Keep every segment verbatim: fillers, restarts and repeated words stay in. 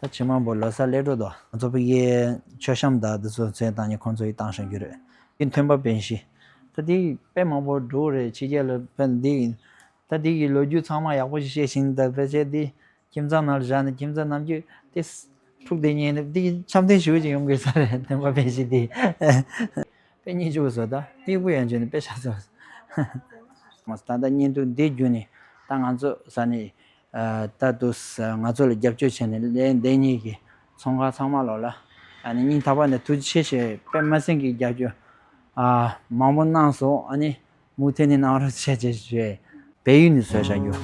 ད་ཕྱི་མ་པོ་ལོ་གསར་སླེབས་འགྲོ་དོ། ང་ཚོ་ཕ་གིའི་མཆོད་བཤམས་དང་འདི་ཚོ་ཚོན་བཏང་ནས་ཁོང་ཚོ་ཡི་བཏང་བཞག་རྒྱུ་རེད། འདི་ཐོན་པ་པན་ཤི། ད་འདི་དཔེ་མང་པོ་འགྲོ་རེད། ཕྱི་རྒྱལ་ལ་ཕན་འདི། ད་འདི་གི་ལོ་རྒྱུས་ཚང་མ་ཡག་པོ་ཞིག་བཤད་ཤིང་། ད་ཕལ་ཆེར་འདི་ཁྱིམ་ཚང་ནང་ལ་བཞག་ནས་ཁྱིམ་ཚང་ནམ་རྒྱུན་དེ་འཁྲུག་བསྡད་ཉན་ནས་འདི་འཆམ་མཐུན་ཞུ་ཅིག་ཡོང་དགོས་ས་རེད། ཐོན་པ་པན་ཤི་འདི། དཔེ་སྙིང་རྗེ་པོ་བཟོ། ད་སྟེགས་བུ་ཡན་ཆད་ནས་དཔེ་ཤ་ཚ། ད་ལྟ་བརྙན་ཐུང་འདི་བརྒྱུད་ནས་ད་ང་ཚོ་ས་ནས། ད་དུ་ང་ཚོ་ལ་རྒྱབ་སྐྱོར་བྱས་ནས་ལས་འདི་གཉིས་ཀྱི་ཚོང་ཁང་ཚང་མ་ལོག་ལ་ཨ་ནི་སྙིང་ཐག་པ་ནས་ཐུགས་རྗེ་ཆེ་ཞེས། དཔེ་མ་སྲིད་ཀྱི་རྒྱབ་སྐྱོར་ཨ་མང་པོ་གནང་སོང་། ཨ་ནི་མུ་མཐུད་ནས་གནང་རོགས་བྱས་བྱས་ཞེས་བལ་ཡུལ་ནས་བཟོས་བཞག་རྒྱུ།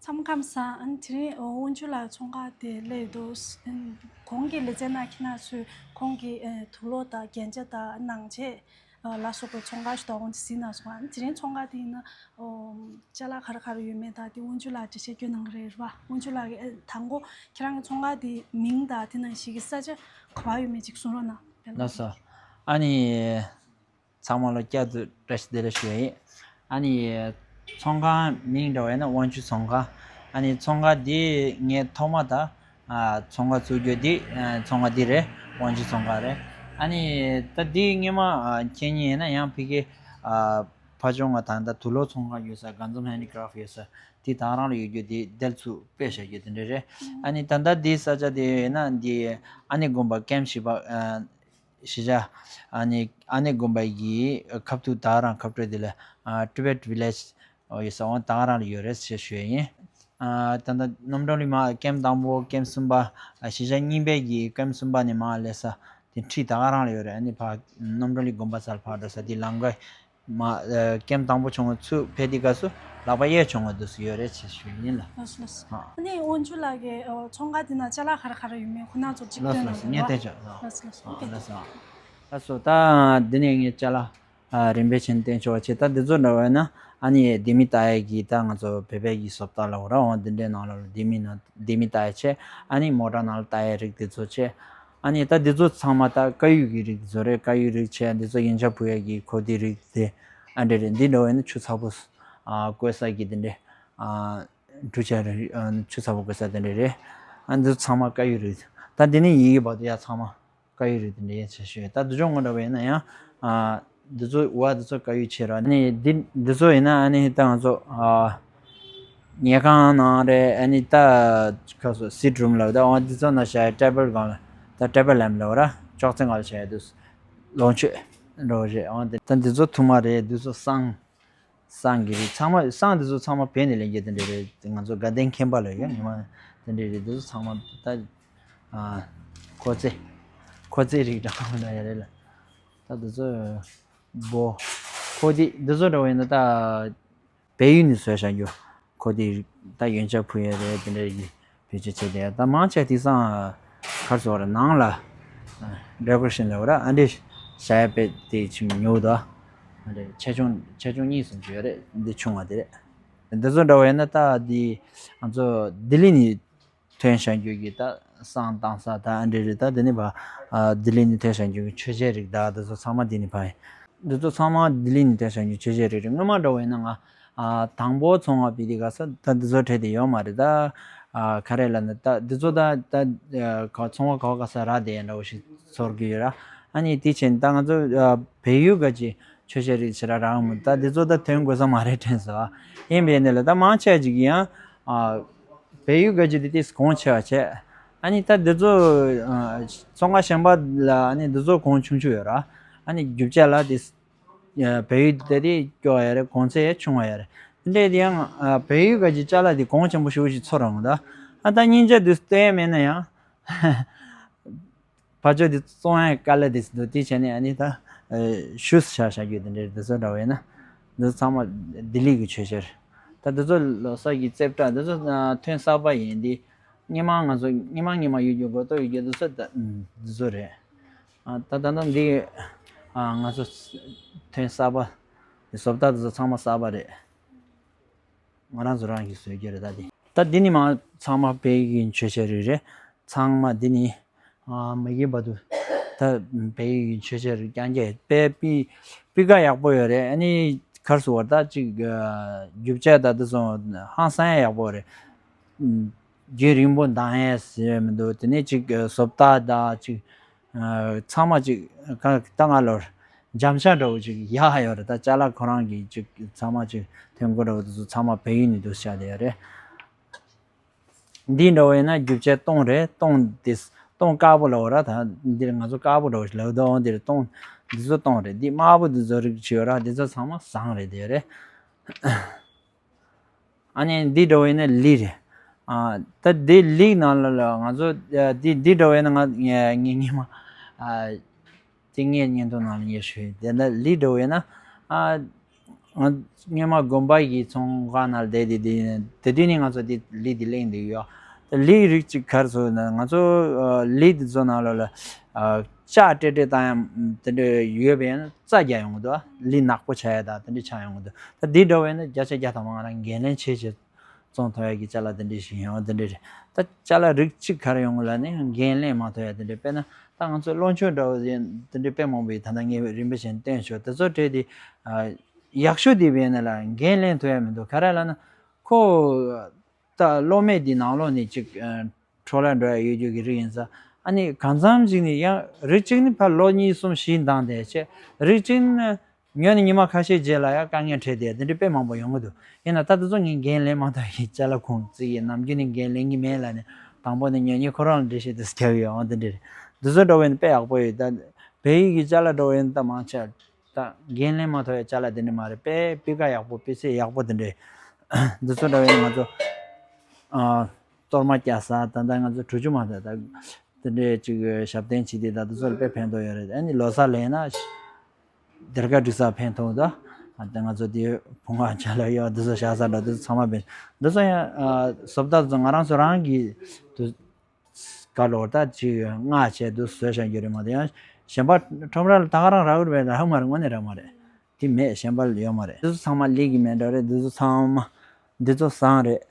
མཚམས་ཁམས་སང་། ཨ་ནི་དེ་རིང་དབོན་ཇུ་ལགས་ཚོང་ཁང་དེ་སླེབས་འདུག། གོང་གི་ལེ་ཚན་ནང་ཁྱེད་རང་ཚོས་ཁོང་གི་དུག་ལོག་དང་རྒྱན་ཆ་དང་ནང་ཆས་ལ་སོགས་པའི་ཚོང་ཁང་ཞིག་འདུག། འོང་དེ་གཟིགས་གནང་སོང་། ཨ་ནི་དེ་རིང་ཚོང་ཁང་དེ་ཡིན་ན་ཅ་ལག་ག་རེ་ག་རེ་ཡོད་མེད་དང་དེ་དབོན་ཇུ་ལགས་འགྲེལ་བཤད་སྐྱོན་གནང་གི་རེད། རེད་པ། དབོན་ཇུ་ལགས་ཀྱིས་དང་པོ་ཁྱེད་རང་གི་ཚོང་ཁང་དེ་མིང་དང་དེ་ནང་བཞིན་གྱི་ས་ཆ་ག་པར་ཡོད་མེད་ཅིག་གསུང་རོགས་གནང་། ལགས་སོ། ཨ་ནི། ཚང་མ་ལ་བསྐྱར་དུ་བཀྲ་ཤིས་བདེ་ལེགས་ཞུ་ཡ་ཡིན། ཨ་ནི། ཚོང་ཁང་མིང་འདྲ་བ་ཡིན་ན་དབོན་ཇུ་ཚོང་ཁང་། ཨ་ནི་ཚོང་ཁང་འདི་ངས་ཐོག་མ་ད་ཨ་ཚོང་ཁང་བཙུགས་རྒྱུ་འདི་ཨ་ཚོང་ཁང་འདི་རེད། དབོན་ཇུ་ཚོང་ཁང་རེད། ཨ་ནི་ད་འདི་སྔོན་མ་ཨ་མཁྱེན་མཁན་ཡིན་ན་ཡང་ཕ་གི་ཨ་ཕ་ཆུང་ང་ད་ལྟ་དུག་ལོག་ཚོང་ཁང་ཡོད་ས། དགའ་འཛོམས་ཧེན་ཌི་ཀ་རབ་ཊི་ཡོད་ས། དེ་ད་རང་ལ་ཡོད་རྒྱུ་དེ་དེ་ཚོ་དཔེ་བཞག་རྒྱུ་དེ་འདྲ་རེད། ཨ་ནི་ད་ལྟ་འདི་ས་ཆ་དེ་ཡིན་ན་འདི་ཨ་ནེ་དགོན་པ་ཀེམ་བཞི་པ་ཨ་གཞིས་ཆགས་ཨ་ནེ་ཨ་ནེ་དགོན་པ་ཡི་ཁ་ཐུག་ད་རང་ཁ་སྤྲོད་དེ་ལ་ཨ་ཊི་བེཊ་ཝི་ལེཇ་ཡོད་ས་འོང་ད་རང་ལ་ཡོད་རེད་ཞེས་ཞུ་ཡ་ཡིན། ཨ་ད་ལྟ་རྣམ་གྲོལ་གླིང་མར་ཀེམ་དང་པོ་ཀེམ་གསུམ་པ་ཨ་གཞིས་ཆགས་གཉིས་པའི་གི་ཀེམ་གསུམ་པ་ནས་མར་སླེབས་ས་དེ་འཁྲིས་ད་ག་རང་ལ་ཡོད་རེད། ཨ་ནི་ཕར་རྣམ་གྲོལ་གླིང་དགོན་པ་སར་ཕར་འགྲོ་ས་དེ་ལམ་ཁ་མ་ཨ་ཀེམ་དང་པོ་བྱུང་བ་ཚུར་ཕེབས་དུས་སྐབས་སུ་ལག་པ་གཡས་བྱུང་བ་དུས་སུ་ཡོད་རེད་ཅེས་ཞུ་ཡིན་ལ། ལགས་སོ་ལགས་སོ། ཨ་ནི་དབོན་ཇུ་ལགས་ཀྱི་ཨ་ཚོང་ཁང་དེ་ན་ཅ་ལག་ག་རེ་ག་རེ་ཡོད་མེད་ཁོ་ན་ཚོ་གཅིག་ལགས་སྟོན་སོ་ལགས་གནང་སོ། ངས་དང་བསྟན་ཆོག་ལགས་སོ་ལགས་སོ། ཨ་ལགས་སོ། ལགས་སོ། ད་འདི་ནས་ངས་ཅ་ལག་ཨ་རིམ་པས་བྱས་ནས་བསྟན་ཆོག་པ་བྱས། ད་འདི་ཚོ་འདྲ་བས་ན་ཨ་ནི་ལྡེ་མིག་ལྟ་ཡས་ཀྱི་ད་ང་ཚོ་བོད་པའི་གི་བཟོ་ལྟ་ལ་འོ་ར་འོ་འདི་འདྲའི་ནང་ལ་ལྡེ་མིག་ནང་ལྡེ་མིག་ལྟ་ཡས་བྱས། ཨ་ནི་མོ་ཊ་ནང་ལ་ལྟ་ཡས་རིགས་འདི་ཚོ་བྱས། ཨ་ནི་ད་འདི་ཚོ་ཚང་མ་ད་དཀར་ཡོལ་གྱི་རིགས་འདི་ཚོ་རེད། དཀར་ཡོལ་རིགས་བྱས། འདི་ཚོ་ཡོན་ཆབ་ཕུལ་ཡས་ཀྱི་གོ་དེ་རིགས་དེ་ཨ་འདྲ་རེད། འདི་འདྲ་བས་ན་ཆུ་ཚ་པོ་ཨ་བསྐོལ་ས་གི་འདི་འདྲ་ཨ་འབྲུ་ཆ་རེད། ཨ་ཆུ་ཚ་པོ་བསྐོལ་ས་འདི་འདྲ་རེད། ཨ་འདི་ཚོ་ཚང་མ་དཀར་ཡོལ་རིགས། ད་འདི་ནི་ཡི་གེ་བར་དུ་ཡ་ཚང་མ་དཀར་ཡོལ་རིགས་དེ་འདྲ་ཡིན་ཆེ་ཤོས། ད་འདི་ཅུང་ངོ་འདྲ་བ་ཡིན་ན་ཡང་ཨ་འདི་ཚོ་འོ་འདི་ཚོ་དཀར་ཡོལ་ཆེ་ར། ཨ་ནི་འདི་འདི་ཚོ་ཡིན་ན་ཨ་ནི་ད་ང་ཚོ་ཨ་ཉལ་ཁང་ནང་རེད། ཨ་ནི་ད་ཁ་སོ་སིཊ་རུམ་ལབ། ད་འོ་འདི་ཚོ་ན་བྱ་ཡ་ཊེ་བལ་སྒང་ལ་ད་ཊེ་བལ་ལེམ་ལབ་ར། ཅོག་ཙེ་སྒང་ལ་བྱ་ཡ་འདུག། ལོངས་སྤྱོད་འགྲོ་རེད། འོ་འདི་ད་འདི་ཚོ་ཐུར་མ་རེད། འདི་ཚོ་བསང་། བསང་གི་རིགས་ཚང་མ། བསང་འདི་ཚོ་ཚང་མ་བོད་ནས་ལེན་རྒྱུ་དེ་འདྲ་རེད། ང་ཚོ་དགའ་ལྡན་མཁན་པ་ལ་ཡོད་ཉི་མ་དེ་འདྲ་རེད། འདི་ཚོ་ཚང་མ་ད་ཨ་ཁོ་ཚེ་ཁོ་ཚེ་རིགས་འདྲ་བོ་འདྲ་ཡ་རེད་ལ། ད་འདི་ཚོ་སྦོ་ཁོ་དེ་འདི་ཚོ་འདྲ་བོ་ཡིན་ན་ད་བལ་ཡུལ་ནས་བཟོས་བཞག་རྒྱུ། ཁོ་དེ་ད་ཡོན་ཆབ་ཕུལ་ཡ་རེད། དེ་འདྲ་ཡི་བེད་སྤྱོད་བྱས་ཏེ། ད་མང་ཆེ་དེང་སང་ག་རེ་ཟེར་བ་རེད། ནང་ལ་ཌེ་ཀོ་རེ་ཤན་ལབ་པ་རེད། ཨ་འདྲ་བྱས་ཡ་དཔེ་དེ་ཅིག་ཉོ་འདུག་ཨ་འདྲ་ཆེ་ཆུང་ཆེ་ཆུང་གཉིས་གསུམ་ཅིག་ཡོད་རེད། འདི་ཆུང་བ་དེ་རེད། འདི་ཚོ་འདྲ་བོ་ཡིན་ན་ད་འདི་ང་ཚོ་ལྡི་ལི་ནས་ཐོན་བཞག་རྒྱུ་གི་ད་བསང་བཏང་ས་ད་ཨ་འདྲ་རེད། ད་འདི་ནས་ཕར་ལྡི་ལི་ནས་ཐོན་བཞག་རྒྱུ་གི་མཆོད་ཆས་རིགས་ད་འདི་ཚོ་ཚང་མ་འདི་ནས་ཕར་ཡིན། འདི་ཚོ་ཚང་མ་ལྡི་ལི་ནས་ཐོན་བཞག་རྒྱུ་མཆོད་ཆས་རིགས་རེད། སྔོན་མ་འདྲ་བོ་ཡིན་ན་ང་ཨ་དང་པོ་ཚོང་བ་ཕྱེ་དུས་ག་ས་ད་འདི་ཚོ་འདྲ་དེ་ཡོད་མ་རེད། ད་ཨ་ག་རེ་ལབ་ན་ད་འདི་ཚོ་ད་ད་ཨ་ག་ཚོང་བ་ག་བ་ག་ས་རག་བསྡད་ཡ་འདྲ་བོ་ཞིག་ཚོར་གི་ཡོད་ར། ཨ་ནི་དེ་བྱས་ད་ང་ཚོ་ཨ་བལ་ཡུལ་ག་ཅིག་མཆོད་ཆས་རིགས་ཞེ་དྲག་རག་མོད། ད་འདི་ཚོ་ད་ཐོན་དགོས་ས་མ་རེད་དྲན་སོང་། ཡིན་པའི་ནི་ལ་ད་མང་ཆེ་ཅིག་གིས་ཡང་ཨ་བལ་ཡུལ་ག་ཅིག་དེ་ཏིས་གོང་ཆེ་བ་བྱས། ཨ་ནི་ད་འདི་ཚོ་ཨ་ཚོང་ཁང་གཞན་པ་ལ་ཨ་ནི་འདི་ཚོ་གོང་ཆུང་ཆུང་ཡོད་ར། ཨ་ནི་རྒྱུ་ཆ་ལ་དེ་ཨ་བལ་ཡུལ་དེ་དེ་སྐྱོ་བ་ཡ་རེད། གོང་ཚད་ཡ་ཆུང་བ་ཡ་རེད། དེ་འདྲས་དེ་ཡང་ཨ་བལ་ཡུལ་ག་ཅིག་ཅ་ལག་དེ་གོང་ཆེན་པོ་ཞེ་པོ་ཞིག་ཚོར་རང་ད། ཨ་ད་སྙིང་རྗེ་དུས་སྟོན་མེད་ན་ཡང་། ཕར་ཕྱོགས་དེ་བཙོང་ཡ་དཀའ་ལས་དེ་འདུག་དེ་བྱས་ནས་ཨ་ནི་ད་ཞུས་བཞག་བཞག་རྒྱུ་དེ་འདྲའི་དེ་ཚོ་འདྲ་བས་ན། འདི་ཚོ་ཚང་མ་ལྡི་ལི་གི་མཆོད་ཆས་རེད། ད་འདི་ཚོ་ལོ་གསར་གྱི་རྩེ་བྲག་འདི་ཚོ་ཐོན་གསར་པ་ཡིན། འདི་སྔོན་མ་ང་ཚོ་སྔོན་མ་སྔོན་མ་ཡོད་རྒྱུ་གོ་ཏོ་ཡོད་རྒྱུ་འདི་ཚོ་ད་འདི་ཚོ་རེད། ད་ད་ལྟ་འདི་ང་ཚོ་ཐོན་གསར་པ་འདི་བཟོ་ལྟ་འདི་ཚོ་ཚང་མ་གསར་པ་རེད། ང་རང་ཚོ་རང་གིས་བཟོས་ཀྱི་རེད། ད་འདི་ད་འདི་ནི་མ་ཚང་མ་བལ་ཡུལ་གྱི་མཆོད་ཆས་རིགས་རེད། ཚང་མ་འདི་ནི་ཨ་མ་གི་བར་དུ་ད་བལ་ཡུལ་གྱི་མཆོད་ཆས་རིགས་རྐྱང་རྐྱང་དཔེ་པི་པི་ཀ་ཡག་པོ་ཡོད་རེད། ཨ་ནི་ཁར་སུ་བར་ད་ཅིག་རྒྱུ་ཆ་ད་དུ་སོང་ཧང་སང་ཡག་པོ་རེད། རྒྱུན་རིང་པོ་འདང་ཡས་ཟེར་མི་འདུག་དེ་ནས་ཅིག་བཟོ་ལྟ་ད་ཅིག་ཚང་མ་ཅིག་ག་ད་ང་ལོར་འཇམ་ཤ་འདྲ་བོ་ཅིག་ཡག་ཡོད་རེད། ད་ཅ་ལག་ཁོ་རང་གི་ཅིག་ཚང་མ་ཅིག་ཐོན་གོ་འདྲ་བོ་དེ་ཚོ་ཚང་མ་བལ་ཡུལ་ནས་འདུག་བྱ་དེ་ཡོད་རེད། འདི་འདྲ་བོ་ཡིན་ན་རྒྱུ་ཆ་སྟོང་རེད། སྟོང་དེ་སྟོང་དཀར་པོ་ལབ་ར། ད་འདིར་ང་ཚོ་དཀར་པོ་འདྲ་བོ་ཞིག་ལབ་འདུག་འདིར་སྟོང་འདི་ཚོ་སྟོང་རེད། འདི་དམར་པོ་འདི་ཚོ་རིགས་ཅིག་ཡོད་ར། འདི་ཚོ་ཚང་མ་ཟངས་རེད་དེ་རེད། ཨ་ནི་འདི་འདྲ་བོ་ཡིན་ན་ལི་རེད། ཨ་ད་འདི་ལི་ནང་ལ་ལ་ང་ཚོ་ཨ་འདི་འདི་འདྲ་བོ་ཡིན་ན་ང་ངས་ངས་ངས་མ་ཨ་དེ་ངས་བརྙན་ཐུང་ནང་ལ་ངས་ཞུས་དེ་འདྲ་ལི་འདྲ་བོ་ཡིན་ན་ཨ་ང་སྔོན་མ་དགོན་པ་ཡི་ཚོང་ཁང་ནང་ལ་བསྡད་དེ་དེ་དེ་དུས་ནས་ང་ཚོ་དེ་ལི་དེ་གླེང་འདུག་ཡོད། དེ་ལི་རིགས་གཅིག་ག་རེ་ཟེར་ན་ང་ཚོ་ཨ་ལི་དེ་ཚོ་ནང་ལ་ལ་ཨ་ལྕགས་སྤྲད་སྤྲད་བཏང་ཡ་དེ་འདྲ་ཡོད་པས་ན་རྩྭ་རྒྱག་ཡོང་གི་འདུག་ལི་ནག་པོ་ཆགས་ཡ་དང་དེ་འདྲ་ཆགས་ཡོང་གི་འདུག་ད་འདི་འདྲ་བས་ན་བརྒྱ་ཆ་བརྒྱ་ཐམ་པ་ང་རང་འགན་ལེན་བྱེད་བྱེད་བཙོང་ཐུབ་ཡ་གི་ཅ་ལག་དེ་འདྲ་ཞིག་ཡོང་དེ་འདྲ་རེད། ད་ཅ་ལག་རིགས་གཅིག་ག་རེ་ཡོང་གི་ལ་ནི་འགན་ལེན་མ་ཐུབ་ཡ་དེ་འདྲ། དཔེར་ན་ད་ང་ཚོ་བློ་མཆོག་འདྲ་བོ་ཡིན་དེ་འདྲ་དཔེ་མང་པོ་ཡིན། ད་ལྟ་ངས་རིམ་པ་བཞིན་བསྟན་ཆོག་དེ་ཚོ་གྲས་དེ་ཡག་ཤོས་དེ་བས་ན་ལ་འགན་ལེན་ཐུབ་ཡ་མི་འདུག་ག་རེ་ལབ་ན་ཁོ་ད་གློག་མེ་འདི་ནང་ལོགས་ནས་ཅིག་འཕྲོ་བརླག་འགྲོ་ཡ་ཡོད་རྒྱུ་གི་རིགས་ཡིན་ཙང་། ཨ་ནི་གང་འཚམ་ཅིག་ནི་ཡང་རིགས་གཅིག་ནི་ཕར་ལོ་གཉིས་གསུམ་བཞི་འདང་བསྡད་བྱས། རིགས་གཅིག་ནི་ཉོས་ནས་ཉི་མ་ཁ་ཤས་རྗེས་ལ་ཡང་དཀའ་ངལ་འཕྲད་བསྡད་དེ་འདྲ་དཔེ་མང་པོ་ཡོང་གི་འདུག་ཡིན་ན་ད་དེ་ཚོ་ངས་འགན་ལེན་མ་ཐུབ་ཡ་གི་ཅ་ལག་ཁུངས་བརྩི་ཡི། ནམ་རྒྱུན་ནས་འགན་ལེན་གྱི་མེད་ལབ་ནས་དང་པོ་ནས་ཉོ་མཁན་ཁོ་རང་ལ་འགྲེལ་བཤད་དེ་རྒྱབ་ཡོད། འོ་དེ་འདྲ་རེད། དེ་ཚོ་འདྲ་བོ་ཡིན་དཔེ་ཡག་པོ་ཡོད། ད་བལ་ཡུལ་གྱི་ཅ་ལག་འདྲ་བོ་ཡིན་ད་མང་ཆེ་བ། ད་འགན་ལེན་མ་ཐུབ་ཡ་ཅ་ལག་དེ་འདྲ་མ་རེད། དཔེ་སྤུས་ཀ་ཡག་པོ་སྤུས་ཚད་ཡག་པོ་དེ་འདྲ། འདི་ཚོ་འདྲ་བས་ན་ང་ཚོ་ཨ་གཏོར་མ་བརྒྱབ་ས་ད་ལྟ་ང་ཚོ་གྲུ་ཆུ་མ་ད་ད་དེ་འདྲའི་ཅིག་ཞབས་བརྟན་བྱེད་དེ་ད་དེ་ཚོ་ལ་དཔེ་ཕན་ཐོགས་ཡོད་རེད། ཨ་ནི་ལོ་གསར་ལེན་ན་སྡེར་ཁ་སྒྲིག་ས་ཕན་ཐོགས་ད། ཨ་ད་ང་ཚོ་དེ་བུང་བ་ཅ་ལག་ཡོད་དེ་ཚོ་བཞག་ས་འདྲ་དེ་ཚོ་ཚང་མ་ཕན། འདི་ཚོ་ཡང་ཨ་བཟོ་ལྟ་ཚོ་ང་རང་ཚོ་རང་གི་དུ་ག་ལོར་ད་ཅིག་སྔགས་བྱས་འདུག་བཟོས་བཞག་རྒྱུ་རེད་མ་གཏོགས་ཡང་གཞན་པ་ཁྲོམ་ར་ལ་ད་ག་རང་རག་གི་རེད་པས། རག་མ་རེད། དངོས་གནས་རག་མ་རེད། དེ་མེད་གཞན་པ་ལ་ཡོད་མ་རེད། འདི་ཚོ་ཚང་མ་ལི་གི་མེ་འདྲ་རེད། འདི་ཚོ་ཚང་མ་འདི་ཚོ་ཟངས་རེད།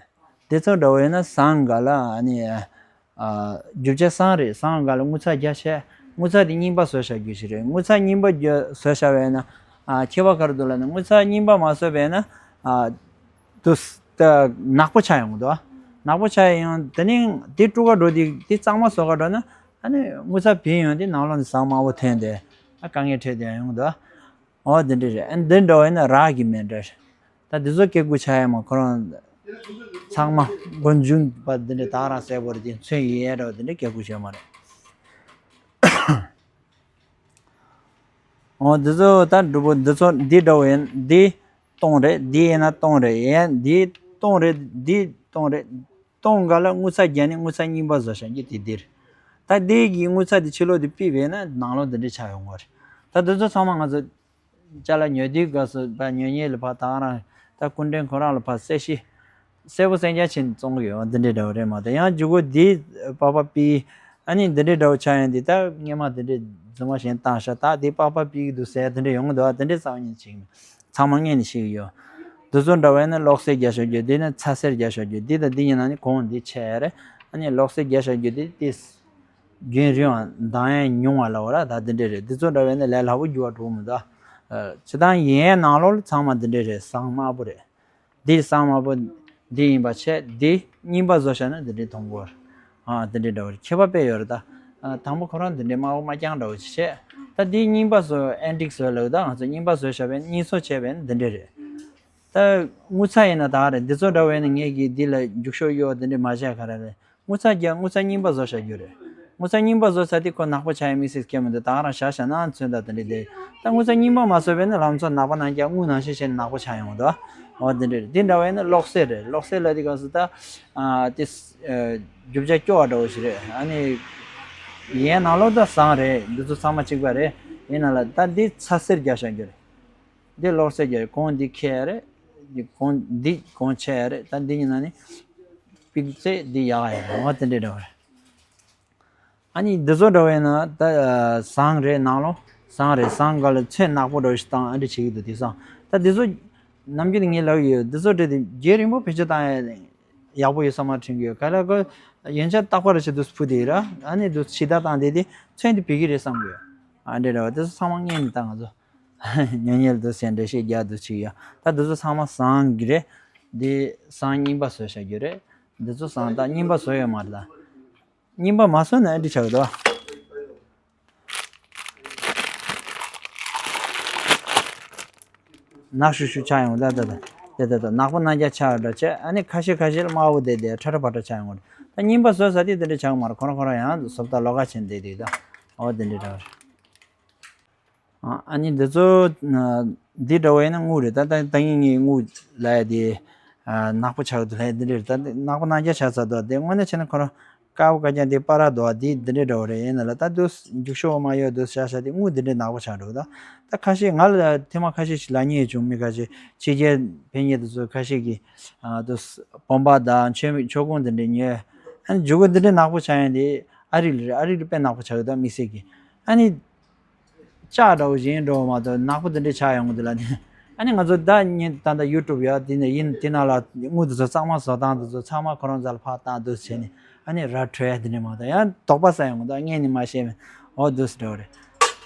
འདི་ཚོ་འདྲ་བོ་ཡིན་ན་ཟངས་འགའ་ལ་ཨ་ནི་ཨ་རྒྱུ་ཆ་ཟངས་རེད། ཟངས་འགའ་ལ་དངུལ་རྩ་བརྒྱ་བཤད། དངུལ་རྩ་དེ་རྙིང་པ་བཟོས་བཞག་རྒྱུ་ཞིག་རེད། དངུལ་རྩ་རྙིང་པ་རྒྱ་བཟོས་བཞག་པས་ན་ཨ་ཁྱད་པར་ག་རེ་འདུག་ལབ་ན་དངུལ་རྩ་རྙིང་པ་མ་བཟོས་པས་ན་ཨ་དུ་ད་ནག་པོ་ཆགས་ཡོང་གི་འདུག་ནག་པོ་ཆགས་ཡོང་། དེ་ནི་དེ་དཀྲུག་ག་འགྲོ་དེ་དེ་གཙང་མ་བཟོ་ག་འགྲོ་ན་ཨ་ནི་དངུལ་རྩ་བིལ་ཡོང་དེ་ནང་ལོགས་ནས་ཟངས་དམར་པོ་ཐོན་དེ་ཨ་དཀའ་ངལ་འཕྲད་དེ་ཡོང་གི་འདུག་འོ་དེ་འདྲ་རེད། ཨ་འདི་འདྲ་བ་ཡིན་ན་རག་གི་མེད་འདྲ་རེད། ད་དེ་ཚོ་སྐད་སྐུ་ཆགས་ཡ་མ་ཁོ་རང་ཚང་མ་མགོ་མཇུག་པ་འདི་འདྲ་ད་རང་གསལ་པོ་རེད་དེ་མཚོན་ཡོད་ཡ་འདྲ་བ་དེ་འདྲ་སྐད་སྐུ་ཆགས་མ་རེད། འོ་དེ་ཚོ་ད་འགྲུབ་པོ་འདི་ཚོ་འདི་འདྲ་བ་ཡིན། འདི་སྟོང་རེད། འདི་ཡིན་ན་སྟོང་རེད། ཡན་འདི་སྟོང་རེད། འདི་སྟོང་རེད། སྟོང་འགའ་ལ་དངུལ་རྩ་བརྒྱབ་ནས་དངུལ་རྩ་རྙིང་པ་བཟོ་བཞག་རྒྱུ་དེ་འདིར། ད་འདི་གི་དངུལ་རྩ་དེ་ཕྱི་ལོགས་དེ་ཕུད་པས་ན་ནང་ལོགས་འདི་འདྲ་ཆགས་ཡོང་གི་རེད། ད་འདི་ཚོ་ཚང་མ་ང་ཚོ་ཅ་ལག་ཉོ་དུས་སྐབས་སུ་ཕར་ཉོ་མཁན་ལ་ཕར་ད་ག་རང་ད་སྐུ་མགྲོན་ཁོ་རང་ལ་ཕར་གསལ་བཤད་ གསལ་པོ་གསལ་རྐྱང་བྱས་ནས་བཙོང་གི་ཡོད། འདི་འདྲའི་འདྲ་བོ་རེད་མ་གཏོགས། ཡང་མཇུག་གུ་འདི་པགས་པ་ཕུད། ཨ་ནི་འདི་འདྲའི་འདྲ་བོ་ཆགས་ཡོང་དུས་ད་སྔས་མ་འདི་འདྲའི་རྫུན་མ་གཞན་བཏང་ཤག་ད་འདི་པགས་པ་ཕུད་ཀྱི་འདུག་ཟེར་དེ་འདྲ་ཡོང་གི་འདུག་དེ་འདྲའི་རྩ་བ་ཉིད་ཅིག་ཚང་མ་ངས་ནི་ཤེས་ཀྱི་ཡོད། འདི་ཚོ་འདྲ་བས་ནི་གློག་སེར་རྒྱག་ཤོག་རྒྱུ། འདི་ནི་ཚ་སེར་རྒྱག་ཤོག་རྒྱུ། འདི་དང་འདི་གཉིས་ནང་ནས་གོང་འདི་ཆད་རེད། ཨ་ནི་གློག་སེར་རྒྱག་ཤོག་རྒྱུ་འདི་ཏིས་རྒྱུན་རིང་བ་འདང་ཡང་ཉུང་བ་ལ་འོ་ར། ད་འདི་འདྲ་རེད། འདི་ཚོ་འདྲ་བས་ནི་ལས་སླ་པོ་འགྱུར་བ་འགྲོ་མི་འདུག་ཨ། སྤྱིར་བཏང་ཡིན་ནང་ལོགས་ལ་ཚང་མ་འདི་འདྲ་རེད། ཟངས་དམར་པོ་རེད། འདི་ཟངས་དམར་པོ། འདི་ཡིན་པ་བྱས། འདི་རྙིང་པ་བཟོ་བྱས་ན་འདི་འདྲའི་མཐོང་གི་རེད། ཨ། འདི་འདྲའི་འདྲ་བོ་རེད། ཁྱད་པར་དཔེ་ཡོད་རེད་ད། ཨ། དང་པོ་ཁོ་རང་འདི་འདྲའི་དམར་པོ་དམར་རྐྱང་འདྲ་བོ་ཅིག་བྱས། ད་འདི་རྙིང་པ་བཟོ། ཨན་ཊིག་བཟོ་ལབ་ད། ང་ཚོ་རྙིང་པ་བཟོ་བྱས་པས་རྙིང་བཟོ་བྱས་པས་འདི་འདྲ་རེད། ད་དངུལ་ཚྭ་ཡིན་ན་ད་རེད། འདི་ཚོ་འདྲ་བས་ནི་ངས་ཀྱིས་འདི་ལ་རྒྱུག་ཤོག་གཡོག་འདི་འདྲ་མ་བྱས་ག་རེ་རེད། དངུལ་ཚྭ་རྒྱག་དངུལ་ཚྭ་རྙིང་པ་བཟོ་བྱ་རྒྱུ་རེད། དངུལ་ཚྭ་རྙིང་པ་བཟོ་ཚར་དུས་ཁོ་ནག་པོ་ཆགས་ཡ་དམིགས་བསལ་གང་ཡང་མི་འདུག་ད་ག་རང་བཞག་བཞག་ན་ཚོན་དང་དེ་འདྲ་དེ། ད་དངུལ་ཚྭ་རྙིང་པ་མ་བཟོས་པས་ན་ལམ་སང་ནག་པ་ནང་རྒྱག་དངུལ་ནང་བཞིན་བྱས་ནས་ནག་པོ་ཆགས་ཡོང་གི་འདུག་འོ་དེ་འདྲ་རེད། དེ་འདྲ་བས་ན་གློག་སེར་རེད། གློག་སེར་ལབ་དུས་སྐབས་སུ་ད། ཨ། དེ། ཨ། རྒྱུ་ཆ་སྐྱོ་བ་འདྲ་བོ་ཞིག་རེད། ཨ་ནི་ཡན་ནང་ལོགས་ད་ཟངས་རེད། འདི་ཚོ་ཚང་མ་གཅིག་པ་རེད། ཡིན་ན་ལ་ད་འདི་ཚ་སེར་རྒྱག་བྱ་རྒྱུ་རེད། འདི་གློག་སེར་རྒྱག་གོང་འདི་ཁེ་ཡ་རེད། འདི་གོང་འདི་གོང་ཆེ་ཡ་རེད། ད་འདི་གཉིས་ནང་ནས་པིག་ཙེ་འདི་ཡག་ཡ་རེད། འོ་དེ་འདྲའི་འདྲ་བ་རེད། ཨ་ནི་འདི་ཚོ་འདྲ་བས་ན་ད་ཟངས་རེད། ནང་ལོགས་ཟངས་རེད། ཟངས་སྒང་ལ་ཚོན་ནག་པོ་འདྲ་བོ་ཞིག་བཏང་ཨ་འདྲ་བྱེད་ཀྱི་འདུག་དེང་སང་ད་འདི་ཚོ་ནམ་རྒྱུན་ངས་ལབ་ཡོད། འདི་ཚོ་འདྲ་དེ་རྒྱུན་རིང་པོ་བེད་སྤྱོད་བཏང་ཡ་ཡག་པོ་ཡོད་བསམ་པ་དྲན་གྱི་ཡོད། ག་ལ་གོ་ཡོན་ཆབ་རྟག་པར་བྱེད་དུས་ཕུ་དེ་ར། ཨ་ནི་འདི་ཕྱི་ཟླ་བཏང་དེ་དེ་ཚོན་དེ་བེད་ཀྱི་རེད་བསམ་གྱི་ཡོད། ཨ་འདྲ་འདྲ་བ་དེ་ཚོ་ཚང་མ་ངས་ནི་ད་ང་ཚོ་ཉོ་ཉེས་འདུག་ཟེར་འགྲེལ་བཤད་རྒྱག་འདུག་ཅིག་ཡ། ད་འདི་ཚོ་ཚང་མ་ཟངས་ཀྱི་རེད། འདི་ཟངས་རྙིང་པ་བཟོས་བཞག་རྒྱུ་རེད། འདི་ཚོ་ཟངས་ད་རྙིང་པ་བཟོས་ཡོད་མ་རེད་ད། རྙིང་པ་མ་བཟོས་ན་ཨ་འདྲ་ཆགས་འདུག་ནག་ཤུ་ཤུ་ཆགས་ཡོང་ད་ད་ད་ད་ད་ད་ནག་པོ་ནང་རྒྱ་ཆགས་འདྲ་བྱས། ཨ་ནི་ཁ་ཤས་ཁ་ཤས་ལ་དམར་པོ་དེ་དེ་ཁྲ་ཁྲ་བ་ཁྲ་ཆགས་ཡོང་གི་རེད། ད་རྙིང་པ་བཟོས་ས་དེ་དེ་འདྲ་ཆགས་མ་རེད། ཁོ་རང་ཁོ་རང་ཡང་བཟོ་ལྟ་ལོགས་ཀ་བྱས་ནས་བསྡད་དུས་ད་འོ་དེ་འདྲ་འདྲ་བ་རེད། ཨ་ནི་འདི་ཚོ་འདི་འདྲ་བ་ཡིན་ན་དངུལ་རེད། ད་ད་ད་ངས་ངས་དངུལ་ལབ་ཡ་དེ་ནག་པོ་ཆགས་འདུག་ལབ་ཡ་འདི་འདྲ་རེད། ད་འདི་ནག་པོ་ནང་རྒྱ་ཆགས་ཚར་འདུག་དེ་དངོས་གནས་བྱས་ན་ཁོ་རང་དཀར་པོ་དཀར་རྐྱང་དེ་པ་ར་འདུག་དེ་འདི་འདྲ་འདྲ་བ་རེད། ཡིན་ན་ལ་ད་འདུག་རྒྱུག་ཤོག་མ་ཡོད་འདུག་བཞག་བཞག་དེ་དངུལ་འདི་འདྲ་ནག་པོ་ཆགས་འགྲོ་གི་ད། ད་ཁ་ཤས་ང་ལ་ཐེངས་མ་ཁ་ཤས་ཤིག་ལབ་མཁན་ཡོད་བྱུང་། མི་ཁ་ཤས་ཕྱི་རྒྱལ་ཕེབས་མཁན་དེ་ཚོ་ཁ་ཤས་ཀྱིས་འདུག་བོམ་པ་དང་མཆོད་མེ་མཆོད་ཀོང་འདི་འདྲ་ཉོས། ཨ་ནི་མཇུག་གུ་འདི་འདྲ་ནག་པོ་ཆགས་ཡ་དེ་ཨ་རི་ལ་རེད། ཨ་རི་ལ་དཔེ་ནག་པོ་ཆགས་གི་ད་དམིགས་བསལ་གྱི། ཨ་ནི་ལྕགས་འདྲ་བོ་གཞན་འདྲ་བོ་མ་གཏོགས་ནག་པོ་འདི་འདྲ་ཆགས་ཡོང་གི་འདུག་ལབ་ནས། ཨ་ནི་ང་ཚོ་ད་ནི་ད་ལྟ་ཡུ་ཊུབ་ཡ་དེ་ནས་ཡིན། དེ་ནང་ལ་དངུལ་དེ་ཚོ་གཙང་མ་བཟོ་སྟངས་དེ་ཚོ་ཚང་མ་ཁོ་རང་རྩ་ལ་ཕར་བཏང་འདུག་བྱས་ནས། ཨ་ནི་ར་འཕྲོད་ཡ་དེ་འདྲ་མ་གཏོགས་ཡང་དོགས་པ་ཟ་ཡོང་གི་འདུག་ངས་ནི་མ་ཤེས་མེད། འོ་འདུག་སེ་འདྲ་བོ་རེད།